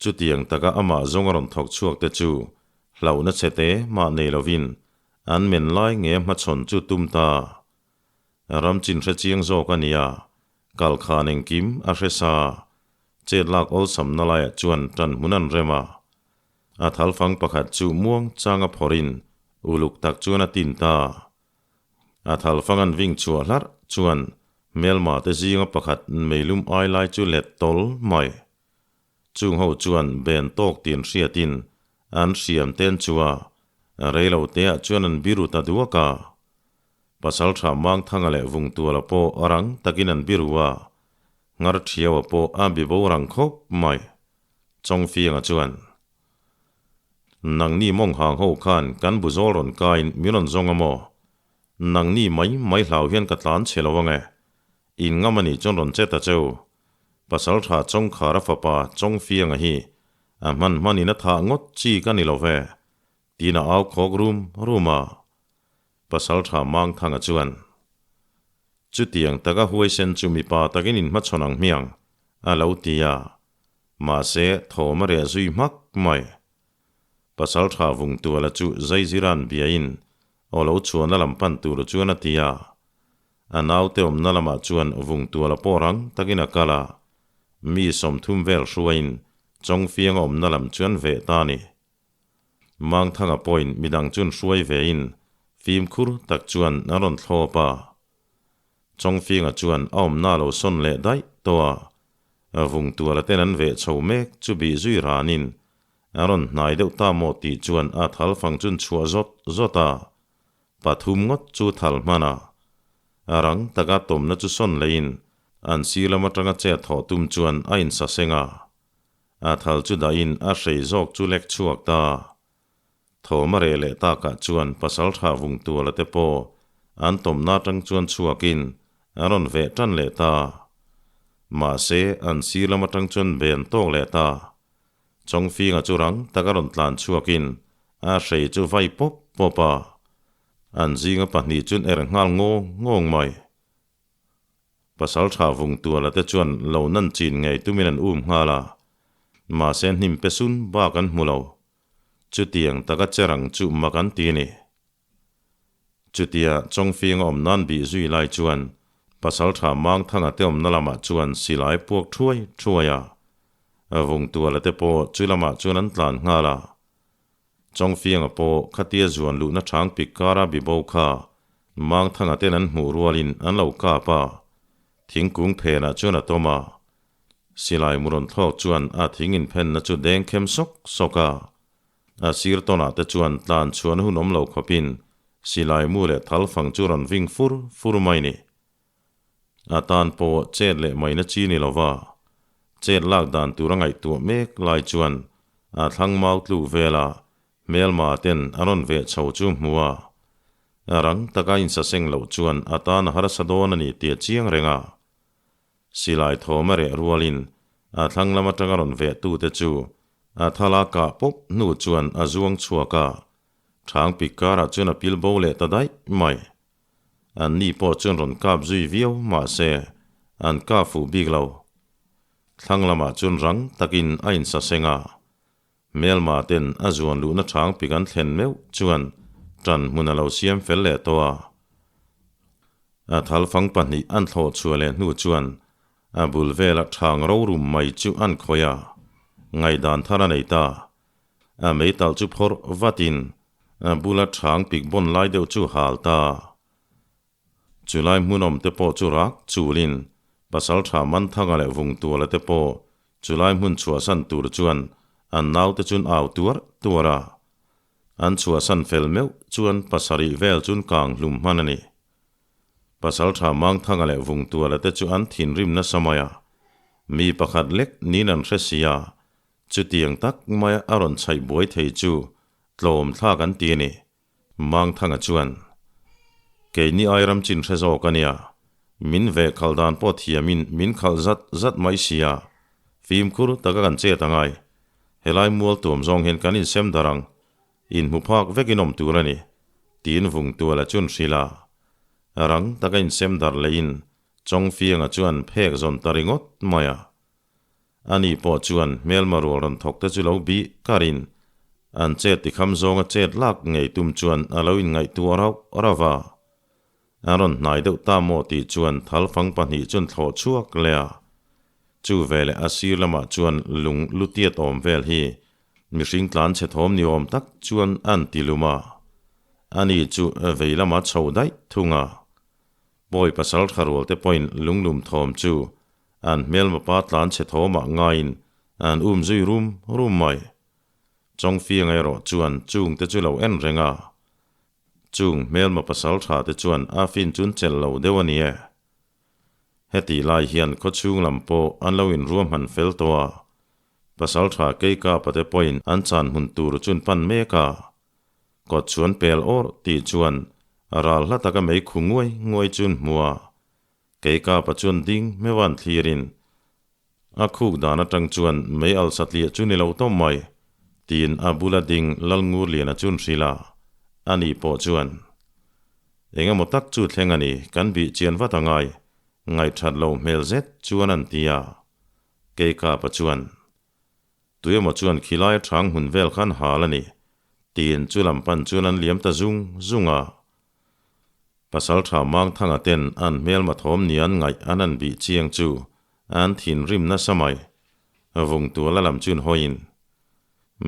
Chutiang taka amah zawng a rawn thawk chhuak te chu hlauhna chhe te mah nei lovin an men lai nge a hmachhawn chu tum ta. Ram chin hre chiang zawk a nia, kal khan engkim a hre sa. Chet lak awlsamna laiah chuan tan hmun an rem a. A thalfang pakhat chu muang changa phawrhin uluk tak chuan a tin ta. A thalfang an ving chhuah hlarh chuan hmelma te zinga pakhat meilum ai lai chu let tawl mai. Chung ho chuan ben tawk tin hriatin an hriam ten chu a, reilo teah chuan an biru ta duak a. Pasaltha Mangthanga leh Vungtuala pawh rang takin an biru a, Ngarthiaua pawh a bi bo rang khawp mai. Chawngfianga chuan, Nangni mawng hang ho khan kan bu zawl rawn kaiin min rawn zawng a maw? Nangni mai mai hlau hian ka tlan chhe lo ange. In ngam a nih chuan rawn che ta cheu. Pasaltha Chawngkhara fapa Chawngfianga hi a hman hmanin a thah ngawt chi ka ni lo ve, tiin a au khawk rum rum a. Pasaltha Mangthanga chuan, Chutiang taka huaisen chu mipa takin inhmachhawn ang hmiang, a lo ti a. Mahse, thawm a reh zui hmak mai. Pasaltha Vungtuala chu Zaiziran biain aw lo chhuahna lam pan tur chuan a ti a. A naute awmna lamah chuan Vungtuala pawh rang takin a kal a, mi 30 vel hruaiin Chawngfianga awmna lam chuan veh ta a ni. Mangthanga pawhin midang chuan hruai vein fimkhur tak chuan an rawn thlawp a. Chawngfinga chuan a awmna a lo sawn leh daih tawh a, Vungtuala ten an veh chho mek chu bih zui ranin a rawn hnai deuh ta maw tih chuan a thal fang chun chhuah zawt zawt a, pathum ngawt chu thal hman a. A rang taka tawmna chu sawn leiin an sir lam atanga chet thawh tum chuan a insaseng a. A thal chu dahin a hrei zawk chu lek chhuak ta. Thawm a reh leh takah chuan pasaltha Vungtuala te pawh an tawmna atang chuan chhuakin an rawn veh tan leh ta. Mahse, an sir lam atang chuan ben tawk leh ta. Chawngfinga chu rang taka rawn tlan chhuakin a hrei chu vai pawp pawp a. An zinga pahnih chuan er nghal ngawng ngawng mai. Pasaltha Vungtuala te chuan lo nan chin ngei tumin an um nghal a, mahse hnim pe sun bak an hmu lo. Chutiang taka che rang chu mak an ti ni. Chutia Chawngfinga awm nan bih zui lai chuan Pasaltha Mangthanga te awmna lamah chuan silai puak thuai thuai a, Vungtuala te pawh chu lamah chuan an tlan nghal a. Chawngfianga pawh khatia zuan luhna chang pik kara bibo kha Mangthanga ten an hmuh rualin an lo kap a, thingkung phenah chuan a tawm a. Silai mu rawn thlawk chuan a thing inphenna chu deng khem sawk sawk a. A sir tawnah te chuan tlan chhuan hun awm lo khawpin silai mu leh thal fang chu rawn ving fur fur mai ni. A tan pawh chet leh maina chi ni lova, chet lak dan tur a ngaihtuah mek lai chuan a thlang mau tluk vela hmelma ten a rawn veh chho chu hmu a. A rang taka insaseng loh chuan a tan a harsa dawn a ni tih a chiang reng a. Silai thawm a reh rualin a thlang lam atanga rawn veh tute chu a thala kah pawp hnu chuan a zuang chhuak a, thang pik karah chuan a pil bo leh ta daih mai. An ni pawh chuan rawn kap zui viau mahse an kap fuh bik lo. Thlang lamah chuan rang takin a insaseng a, Hmelma ten a zuan luhna chang pik an thlen meuh chuan ṭan hmun a lo siam fel leh tawh a. A thal fang pahnih an thlawh chhuah leh hnu chuan a bul vela ṭhang rorum mai chu an khawih a, ngaihdan thar a nei ta. A meitalh chu phawrh vatin a bula ṭhang pik bawn lai deuh chu hal ta. Chulai hmunawm te pawh chu rak chulin Pasalṭha Manthanga leh Vungtuala te pawh chulai hmun chhuahsan tur chuan an naute chun au tuar tuar a. An chhuahsan fel meuh chuan pasarih vel chun kang hlum hman a ni. Pasalṭha Mangthanga leh Vungtuala te chu an thinrim nasa mai a, mi pakhat lek niin an hre si a, chutiang tak maia a rawn chhaih buai thei chu tlawm thlak an ti a ni. Mangthanga chuan, Keini ai ram chin hre zawk a nia, min ve khalh dan pawh thiamin min khalh zat zat mai si a, fimkhur taka kan chet a ngai. Helai mual tuam zawng hian kan insem darh ang, inhmu phak vekin awm tur a ni, tiin Vungtuala chuan hrilh a. Rang taka insem darh lehin Chawngfianga chuan phek zawn ta ringawt mai a. Ani pawh chuan hmelma rual rawn thawk te chu lo bih karin an chet tikham zawnga chet lak ngei tum chuan a lo inngaihtuah rauh rauh a. A rawn hnai deuh ta maw tih chuan thalfang pahnih chuan thlawh chhuak leh a. Chu veleh a sir lamah chuan lung lutiat awm vel hi mihring tlan chhe thawm ni awm tak chuan an ti lum a. Ani chu vei lama chho daih thung a. Pawi pasal tha rual te pawhin lunglum thawm chu an hmelma pa tlan chhe thawmah ngaiin an um zui rum rum mai. Chawngfianga erawh chuan chung te chu lo en reng a. Chung hmelma pasal tha te chuan a fin chun chelh lo deuh a ni e. Heti lai hian khawchhung lam pawh an lo inruahman fel tawh a. Pasal tha Keikapa te pawhin an chan hmun tur chun pan mek a. Kawt chuan pel awrh tih chuan ral hla taka mei khu nguai nguai chun hmu a. Keikapa chuan ding hmeuhan thlirin a khuk dan atang chuan mei al satliah chu ni lo tawp mai tiin a bula ding Lalngurliana chun hrilh a, ani pawh chuan eng emaw tak chu thleng a ni kan bih chian vat a ngai ngaihthat lo hmel zet chuan an ti a. Keikapa chuan Tuemaw chuan khilai atang hmun vel khan hal a ni, tiin chu lam pan chuan an liam ta zung zung a. Pasaltha Mangthanga ten an hmelma thawm ni an ngaih an an bih chiang chu an thinrim nasa mai. Vungtuala lam chuan hawiin,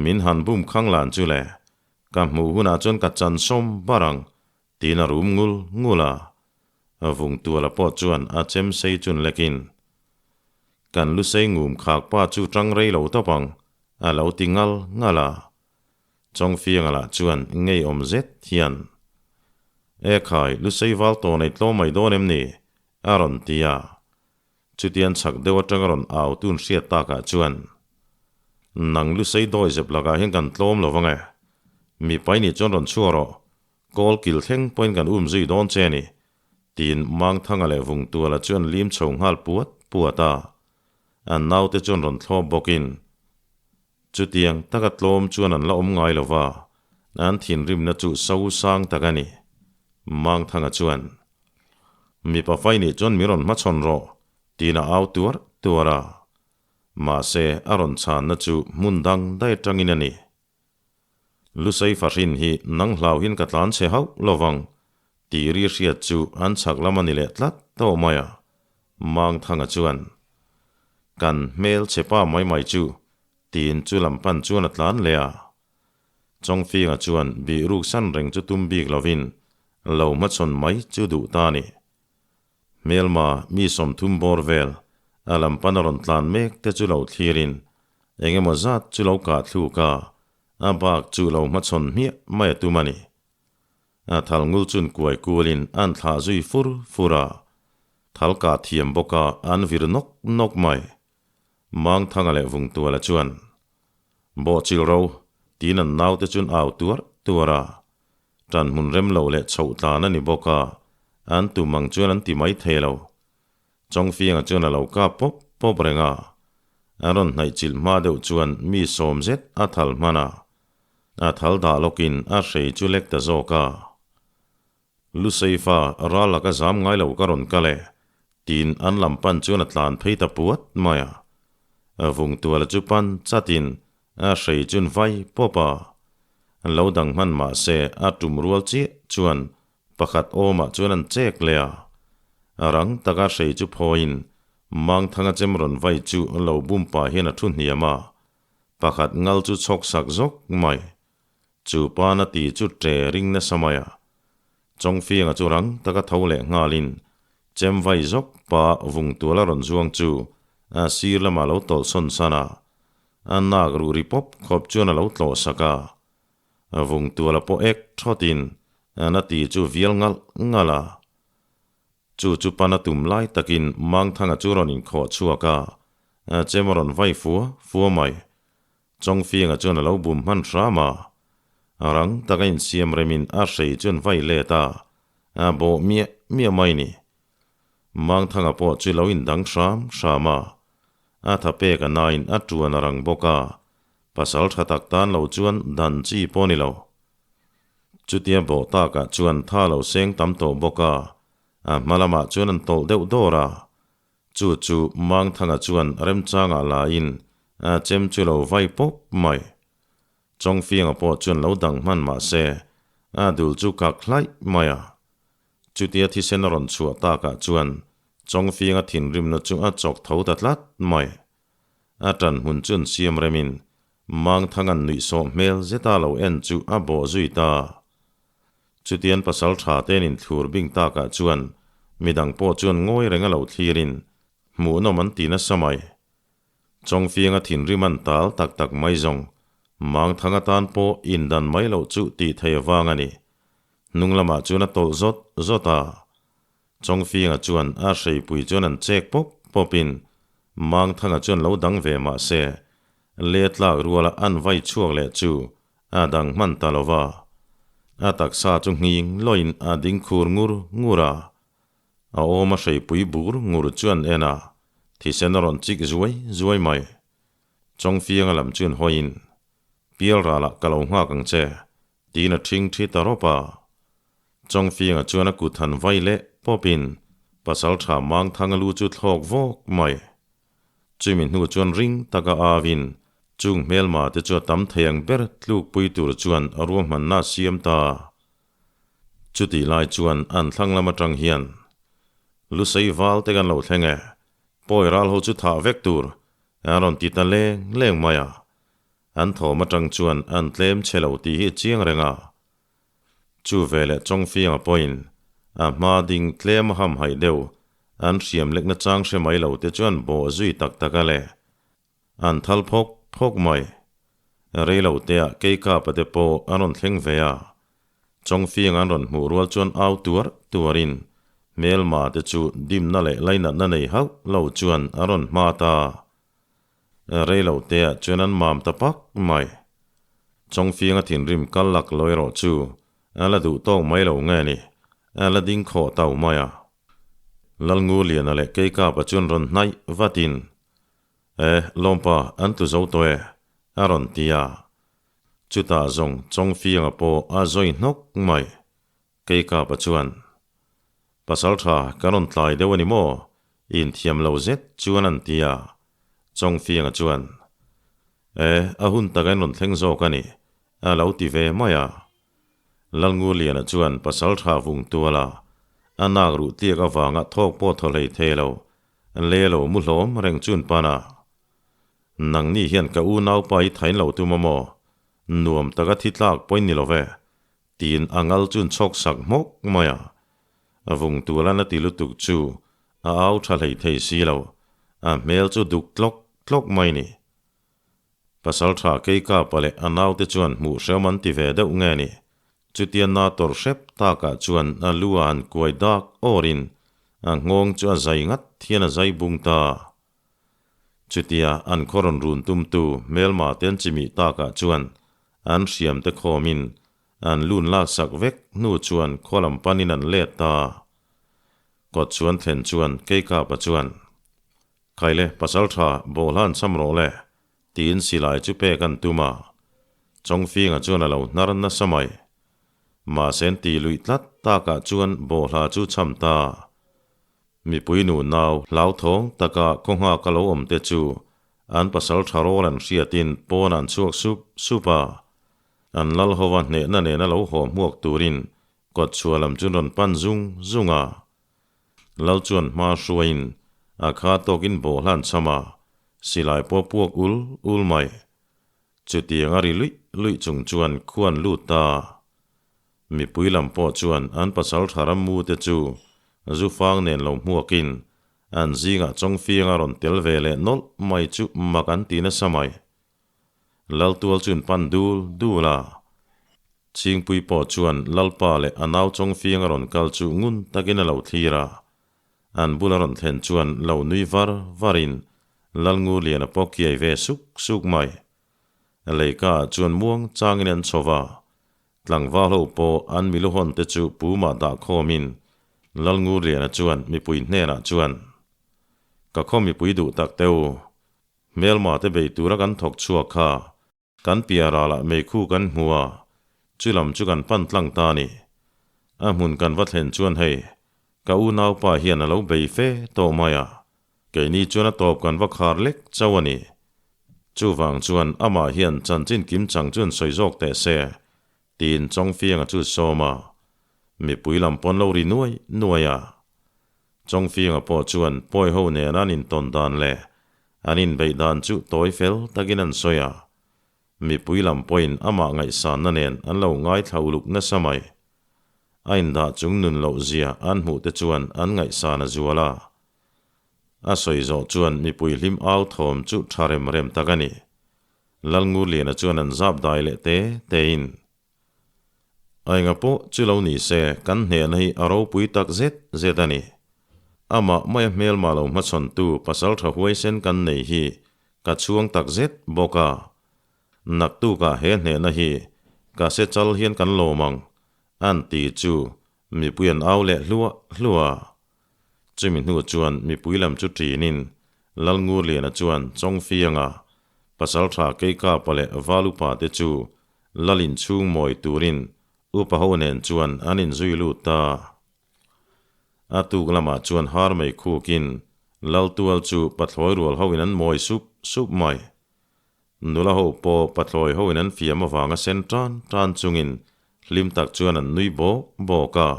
Min han bum khang lan chu le, ka hmuh hunah chuan ka chan sawm bar ang, tiin a rum ngul ngul a. Vungtuala pawh chuan a chem sei chun lekin, Kan lu sei ngum khak pa chu tang rei lo tawp ang, a lo ti ngal ngal a. Chawngfianga lah chuan ngeiawm zet hian, E khai, lu sei val tawh nei tlawm mai dawn em ni? a rawn ti a. Chutian chhak deuh atanga rawn au tun hriat takah chuan, Nang lu sei dawi zep lakah hian kan tlawm lo vang e. Mipai nih chuan rawn chhuak rawh, kawl kil thleng pawhin kan um zui dawn che a ni, tiin Mangthanga leh Vungtuala chuan lim chho nghal puat puat a, an naute chuan rawn thlawp bawkin chutiang taka tlawm chuan an la awm ngai lo va, an thinrimna chu so sang tak a ni. Mangthanga chuan, Mipa fai nih chuan min rawn hmachhawn rawh, tiin a au tuar tuar a, mahse a rawn chhanna chu hmun dang daih atangin a ni. Lusei fahrin hi nang hlauhin ka tlan chhe hauh lovang tih ri hriat chu an chhak lam a ni leh tlat tawh mai a, Mangthanga chuan kan hmel chhe pa mai mai chu tiin chu lam pan chuan a tlan leh a. Chawngfinga chuan bih ruk san reng chu tum bik lovin lo hmachhawn mai chu duh ta a ni. Hmelma mi 30 bawr vel a lam pan a rawn tlan mek te chu lo thlirin eng emaw zat chu lo kah thluk a, a bak chu lo hmachhawn hmiah mai a tum a ni. A thal ngul chun kuai kulin an thlah zui fur fur a, thal kah thiam bawk a an vir nawk nawk mai. Mangthanga leh Vungtuala chuan, Bawhchil ro, tiin an naute chun au tuar tuar a, Ṭan hmun rem lo leh chhoh tlan a ni bawk a, an tum ang chuan an ti mai thei lo. Chawngfianga chuan a lo kap pawp pawp reng a, a rawn hnaih chilh hma deuh chuan mi sawm zet a thal hman a, a thal dah lawkin a hrei chu lek ta zawk a. Luseifa ral laka zam ngai lo ka rawn kal e, tiin an lam pan chuan a tlan phei ta puat mai a. Vungtuala chu pan chatin A hrei chun vai pawp a, lo dang hman mah se a tum rual chiah chuan pakhat awmah chuan an chek leh a. Rang taka hrei chu phawiin Mangthanga chem rawn vai chu lo bum pah hian a thu hniam a, pakhat ngal chu chhawk sak zawk mai. Chu pana ti chu ṭe ring nasa mai a. Chawngfianga chu rang taka tho leh nghalin chem vai zawk pa vungtual a rawn zuang chu a sir lamah lo tawlh sawn san a. A nak ruh ri pawp khawp chuan a lo tlawh sak a. Vungtuala pawh ek thawtin a na ti chu vial ngalh ngalh a. Chu chu pan a tum lai takin Mangthanga chu rawn inkhawh chhuak a, chem a rawn vai fua fua mai. Chawngfianga chuan a lo bum hman hram a, rang taka insiam remin a hrei chuan vai let a, a bawh miah miah mai ni. Mangthanga pawh chu lo indang hram hram a, a tha pek a nain a tuan a rang bawk a, pasal tha tak tan lo chuan dan chi pawh ni lo. Chutia bawh takah chuan tha lo seng tam tawh bawk a, a hma lamah chuan an tawlh deuh dawr a. Chu chu Mangthanga chuan remchangah lain a chem chu lo vai pawp mai. Chawngfianga pawh chuan lo dang hman mah se, a dul chu kak hlaih mai a. Chutia thisen a rawn chhuah takah chuan Chawngfianga thinrimna chu a chawk tho ta tlat mai. A ṭan hmun chuan siam remin Mangthanga'n nuihsawh hmel zeta lo en chu a bawh zui ta. Chutian pasal ṭha te'n inthlur bing takah chuan midang pawh chuan ngawi reng a lo thlirin hmuhnawm an ti nasa mai. Chawngfianga thinrim an tal tak tak mai zawng Mangthanga tan pawh indan mai loh chu tih thei avang a ni. Hnung lamah chuan a tawlh zawt zawt a. Chawngfianga chuan a hreipui chuan an chek pawp pawpin Mangthanga chuan lo dang ve mah se, le tlak ruala an vai chhuak leh chu a dang hman ta lo va. A taksa chu nghing lawin a ding khur ngur ngur a. A awm a hreipui bur ngur chuan en a, thisen a rawn chik zuai zuai mai. Chawngfianga lam chuan hawiin, Pial ralah ka lo nghak ang che, Tiin a ṭhing ṭhi ta rawp a. Chawngfianga chuan a kut han vai leh pawpin pasalṭha Mangthanga lu chu thlawk vawk mai. Chumi hnu chuan ring taka awin chung hmelma te chu a tam thei ang ber tlukpui tur chuan a ruahmanna a siam ta. Chutih lai chuan an thlang lam aṭang hian Lusei val te kan lo thleng e, pawi ral ho chu thah vek tur a rawn ti ta leng leng mai a. An thawm atang chuan an tlem chhe lo tih hi a chiang reng a. Chu veleh Chawngfianga pawhin a hma ding tlem a hamhaih deuh an hriam lekna chang hre mai lo te chuan bawh zui tak tak a le. An thal phawk phawk mai. Rei lo teah Keikapa te pawh an rawn thleng ve a. Chawngfianga an rawn hmuh rual chuan au tuar tuarin hmelma te chu dimna leh lainatna nei hauh lo chuan a rawn hma ta. Rei lo te ah chuan an mam ta pak mai. Chawngfianga thinrim kal lak lo erawh chu a la duh tawk mai lo nge ni, a la ding khawh tau mai a. Lalnguliana leh Keikapa chuan rawn hnaih vatin, E, Lawmpa, an tlu zo tawh e, a rawn ti a. Chutah zawng Chawngfianga pawh a zawi hnawk mai. Keikapa chuan, Pasal tha kan rawn tlai deuh a ni maw? Inthiam lo zet chuan an ti a. Chawngfianga chuan, E, a hun taka in rawn thleng zawk a ni, a lo ti ve mai a. Lalnguliana chuan pasal tha vung tual a, a nak ruh tliak avanga thawk pawh thaw hlei thei lo, le lo mu hlawm reng chun pan a. Nangni hian ka unaupa i thain lo tum a maw? Nuam taka thi tlak pawhin ni lo ve. Tiin a ngal chun chhawk sak hmawk mai a. A vung tualan a ti lutuk chu a au tha hlei thei si lo, a hmel chu duk tlawk tlawk mai ni. Pasal tha Keikapa leh a naute chuan hmuh hreawm an ti ve deuh nge ni. Chutia na tawrh hrep takah chuan a lu a han kuai dak awrin a nghawng chu a zai ngat hian a zai bung ta. Chutia an khaw rawn run tumtu hmelma te an chimih takah chuan an hriam te khawmin an lun laksak vek hnu chuan khaw lam panin an let ta. Kawt chuan thlen chuan Keikapa chuan, Khaile pasaltha bawhla an cham rawh le, tiin silai chu pek an tum a. Chawngfinga chuan a lo hnar nasa mai. Mahse an tih luih tlat takah chuan bawhla chu cham ta. Mipui nu nau hlauthawng taka khaw nghak a lo awm te chu an pasal tha rawl an hriatin pawn an chhuak sup sup a. An lal hova hnehna nena lo haw hmuak turin kawt chhuah lam chu rawn pan zung zung a. Lal chuan hma hruaiin a kha tawkin bawh hlan cham a, silai pawh puak ul ul mai. Chutiang a ri luih luih chung chuan khuan lut ta. Mipui lam pawh chuan an pasal tha ram mu te chu zu fang nen lo hmuakin an zingah Chawngfianga rawn tel ve leh nawlh mai chu mak an ti nasa mai. Laltual chuan pan dul dul a. Chhingpui pawh chuan Lalpa leh a nau Chawngfianga rawn kal chu ngun takin a lo thlir a. An bula rawn thlen chuan lo nui var varin Lalngurliana pawh kiai ve suk suk mai. Leika ah chuan muang changin an chho va, tlangval ho pawh an milu hawn te chu pumah dah khawmin Lalngurliana chuan mipui hnenah chuan, Ka khaw mipui duh tak teu, hmelma te bei tura kan thawk chhuak kha Kan piah ralah meikhu kan hmu a, chu lam chu kan pan tlang ta a ni. A hmun kan va thlen chuan hei, ka unaupa hian a lo bei fe tawh mai a, keini chuan a tawp kan va khar lek chauh a ni. Chuvang chuan amah hian chanchin kim chang chuan sawi zawk teh se, tiin Chawngfianga chu sawm a, mipui lam pawn lo ri nuai nuai a. Chawngfianga pawh chuan pawi ho nen an intawn dan leh an inbeih dan chu tawi fel takin an sawi a, mipui lam pawhin amah ngaihsanna nen an lo ngaithla uluk nasa mai. A indah chung nun loh zia an hmuh te chuan an ngaihsan a zual a. A sawi zawh chuan mipui hlim au thawm chu tha rem rem tak a ni. Lalngurliana chuan an zap dai leh te tein. A enga pawh chu lo ni se, kan hnehna hi a ropui tak zet zet a ni. Amah maia hmelma lo hmachhawntu pasal tha huaisen kan nei hi ka chhuang tak zet bawk a. Naktukah he hnehna hi ka se chal hian kan lawm ang, an ti chu mipui an au leh hluah hluah a. Chumi hnu chuan mipui lam chu ṭinin Lalngurliana chuan Chawngfianga, Pasalṭha Keikapa leh Valupa te chu Lal inchhung mawi turin upa ho nen chuan an inzui lut ta. A tuk lamah chuan har mei khukin Lal tual chu pathlawi rual hoin an mawi sup sup mai. Nula ho pawh pathlawi hoin an fiam avanga sen tan tan chungin hlim tak chuan an nui bawk bawk a.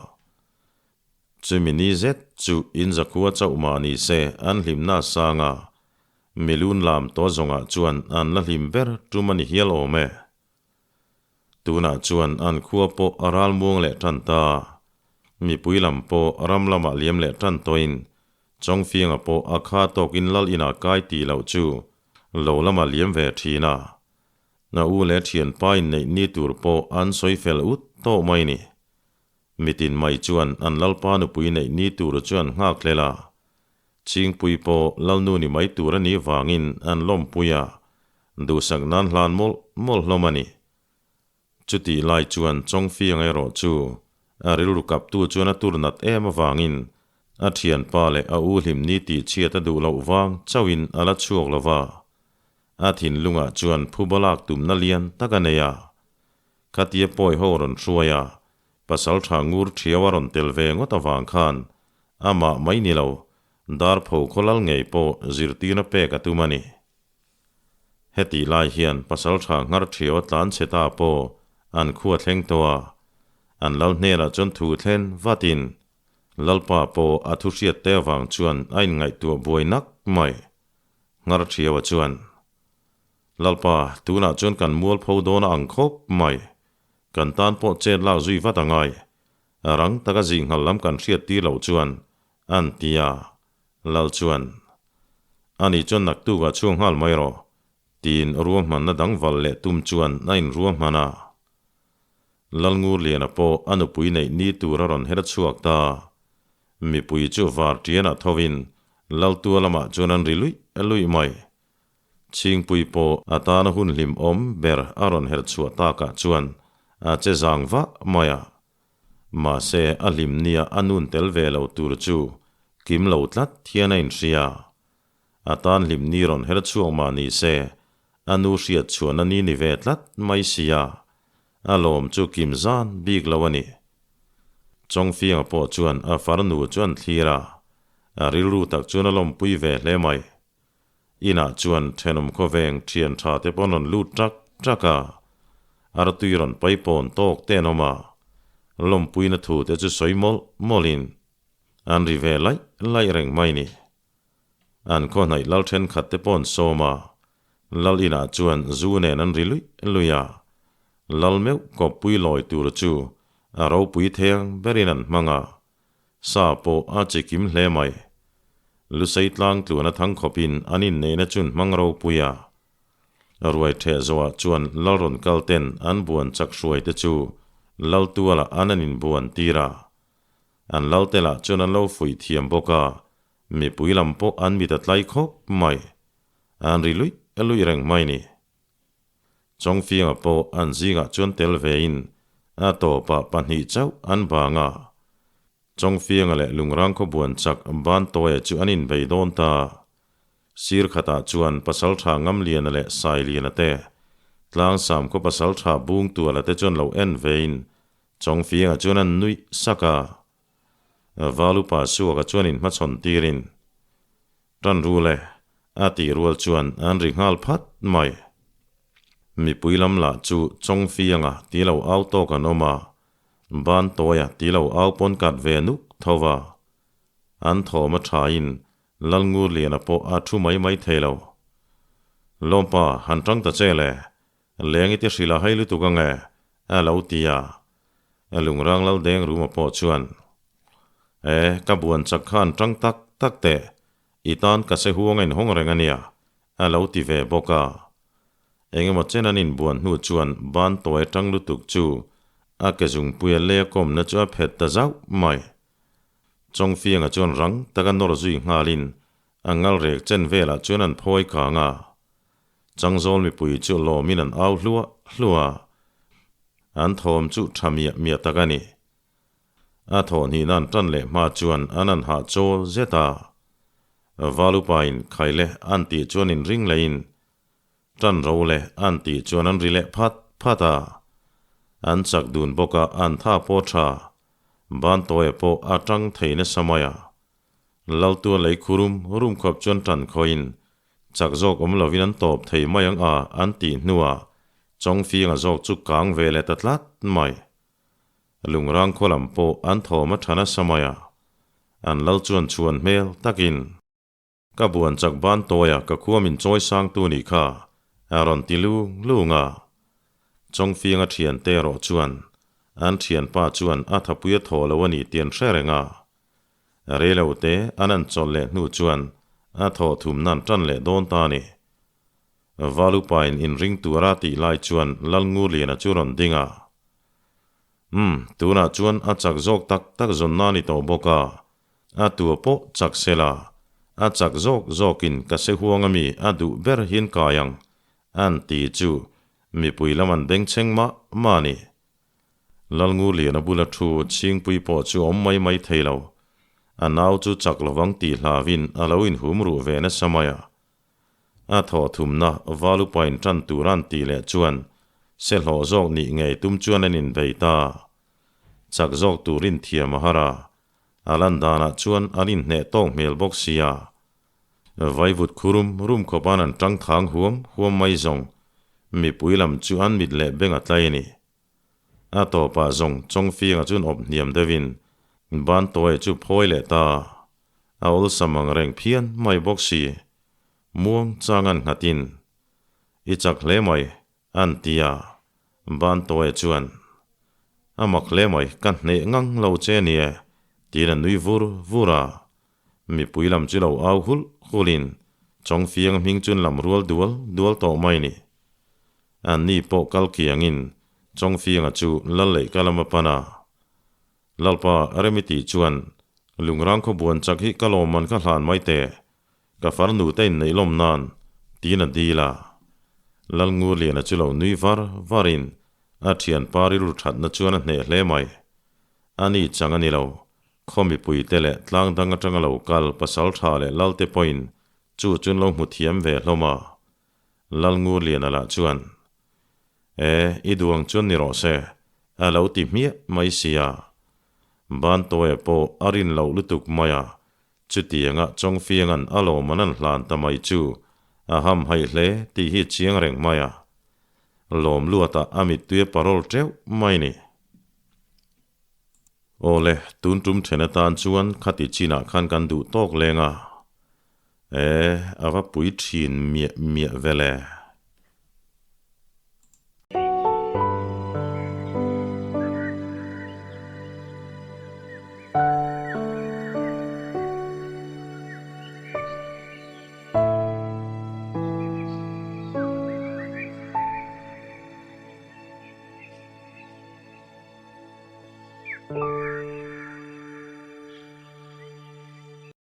Chumi ni zet chu in zakhua chauh mah ni se an hlimna a sang a, milun lam tawh zawngah chuan an la hlim ber tum a ni hial awm e. Tunah chuan an khua pawh a ral muang leh tan ta, mipui lam pawh ram lamah liam leh tan tawhin Chawngfianga pawh a kha tawkin lal inah kai tih loh chu lo lamah liam ve thin a, na u leh thianpa inneih ni tur pawh an sawi fel ut tawh mai ni. Mitin mai chuan an Lalpa nupui neih ni tur chu an nghak hlel a, Chhingpui pawh Lalnu ni mai tur a nih vangin an lawmpui a, duhsak nan hlan mawlh mawlh hlawm a ni. Chutih lai chuan Chawngfianga erawh chu a rilru kaptu chuan a tur nat em avangin a thianpa leh a u hlim ni tih chhiat a duh loh vang chauhin a la chhuak lo va, a thinlungah chuan phuba lak tumna lian tak a nei a. Khatia pawi ho rawn hruai a, pasal tha ngur thiau a rawn tel ve ngawt avang khan amah mai ni lo, dar pho khawlal ngei pawh zirtirna pek a tum a ni. Hetih lai hian pasal tha nghar thiau a tlan chhe ta pawh an khua thleng tawh a, an lal hnenah chuan thu thlen vatin Lalpa pawh a thu hriat te avang chuan a inngaihtuah buai nak mai. Nghar thiau a chuan. Lalpa, tunah chuan kan mualpho dawn a ang khawp mai. Kan tan pawh chet lak zui vat a ngai. A rang taka zinghal lam kan hriat tir loh chuan, an ti a. Lal chuan, Ani chuan naktukah chhuak nghal mai rawh, tiin ruahmanna dang val leh tum chuan a inruahman a. Lalngurliana pawh a nupui neih ni tur a rawn her chhuak ta. Mipui chu var ṭianah thovin Laltua lamah chuan an ri luih luih mai. Chhingpui pawh a tana hun hlim awm ber a rawn herh chhuah takah chuan a che zang vah mai a. Mahse a hlim nia a nun tel ve lo tur chu kim lo tlat hian a inhria. A tan hlim ni rawn her chhuak mah ni se a nu hriat chhuahna ni ni ve tlat mai sia, a lawm chu kim zan bik lo a ni. Chawngfianga pawh chuan a farnu chu an thlir a, a rilru tak chuan a lawmpui ve hle mai. Inah chuan thenawm khawveng thian tha te pawh an rawn lut ṭak ṭak a, artui rawn paipawn tawk te an awm a, lawmpuina thu te chu sawi mawlh mawlhin an ri ve laih laih reng mai ni. An khawhnaih lal thenkhat te pawh an sawm a, lal inah chuan zu nen an ri luih luih a, lal meuh kawppui lawi tur chu a ropui theng berin an hmang a, Sa pawh a chi kim hle mai. Lusei tlang tluan a thang khawpin an inneihna chun hmang ropui a. Ruai ṭheh zawhah chuan lal rawn kal ten an buan chak hruai te chu lal tualah an an inbuan tir a. An lal te lah chuan an lo fuih thiam bawk a. Mipui lam pawh an mit a tlai khawp mai. An ri luih luih reng mai ni. Chawngfianga pawh an zingah chuan tel vein a tawpah pahnih chauh an bang a. Chawngfianga leh Lungrang khawbuan chak Bantawia chu an inbei dawn ta. Sir khatah chuan Pasaltha Ngamliana leh Sailiana te, Tlangsam khaw Pasaltha Bungtuala te chuan lo en vein Chawngfianga chuan an nuih sak a. Valupa Suaka chuan inhmachhawn tirin, Tan ru le, a tih rual chuan an ri nghal phat mai. Mipui lam lah chu Chawngfianga ti lo au tawk an awm a, Ban tawia ti lo au pawn kat ve nuk tho va. An thawm a thain Lalngurliana pawh a thu mai mai thei lo. Lawmpa, han tang ta che le, leng i ti hrilh a hai lutuk ange, a lo ti a. Lungrang lal deng ruma pawh chuan, E, ka buan chak khan tang tak tak teh, i tan ka se huang a inhawng reng a nia, a lo ti ve bawk a. Engemaw chen an inbuan hnu chuan ban tawi tang lutuk chu a ke zungpuia lei a kawmna chu a phet ta zauh mai. Chawngfianga chuan rang taka nawr zui nghalin a ngal rek chen velah chuan an phawi kang a. Changzawl mipui chu lawmin an au hluah hluah a. An thawm chu tha miah miah tak a ni. A thawhhnih nan tan leh hma chuan an an hah chawl zet a. Valupain khai le an tih chuan inring lehin Tan ro le an tih chuan an ri leh phat phat a. An chak dun bawk a an tha pawh tha. Bantawia pawh a tang thei nasa mai a. Laltua lei khurum rum khawp chuan tan khawiin chak zawk awm lovin an tawp thei mai ang a an tih hnuah Chawngfianga zawk chu kang ve leh ta tlat mai. Lungrang khaw lam pawh an thawm a tha nasa mai a. An lal chuan chhuan hmel takin. Ka buan chak ban tawia ka khua min chawi sang tu nih kha, a rawn ti lung lung a. Chawngfianga thiante erawh chuan an thianpa chuan a thapui a thaw lo a ni tih an hre reng a. Rei lo te an an chawlh leh hnu chuan a thaw thum nan tan leh dawn ta a ni. Valupain inring tura tih lai chuan Lalngurliana chu rawn ding a. Umm, tunah chuan a chak zawk tak tak zawn na ni tawh bawk a. A tua pawh chak se la, a chak zawk zawkin ka se huang ami a duh ber hian kai ang, an ti chu mipui lam an bengchheng mah mah a ni. Lalngurliana bula thu chhingpui pawh chu awm mai mai thei lo. A nau chu chak lovang tih hlauhin a lo inhum ruh ve nasa mai a. A thawh thumna Valupain tan tur an tih leh chuan se hlawh zawk nih ngei tum chuan an inbei ta. Chak zawk turin thiam a har a, A lan danah chuan an inhneh tawk hmel bawk sia. Vaivut khurum rum khawpa'n an tang thang huam huam mai zawng. Mipui lam chu an mit leh beng a tlai a ni. A tawpah zawng Chawngfianga chuan awp hniam deuhin ban tawi chu phawi leh ta. A awlsam ang reng phian mai bawk si. Muang chang an nghatin, I chak hle mai, An ti a, ban tawi chuan, A mak hle mai, ka hneh ngang lo che a ni e, tiin a nui vur vur a. Mipui lam chu lo au hulh hulhin Chawngfiang hming chuan lam rual dual dual tawh mai ni. An ni pawh kal kiangin Chawngfianga chu lal leh ka lam a pan a. Lalpa, Remi tih chuan, Lungrang khaw buan chak hi ka lawmman ka hlan mai teh, Ka farnu te inneih lawm nan, tiin a dil a. Lalngurliana chu lo nui var varin a thianpa rilru thatna chuan a hneh hle mai. A ni chang a ni lo, khaw mipuite leh tlang dang atanga lo kal pasal tha leh lalte pawhin chu chun lo hmu thiam ve hlawm a. Lalngurliana lah chuan, E, i duang chuan ni rawh se, a lo ti hmiah mai sia. Bantawia pawh a rin loh lutuk mai a, Chutianga Chawngfianga'n a lawmman an hlan ta mai chu a hamhaih hle tih hi chiang reng mai a. Lawm luatah a mittui a parol teuh mai ni. Awle, tun tum then atan chuan khati chinah khan kan duh tawk leng a. E, a va pui thin miah miah vel e.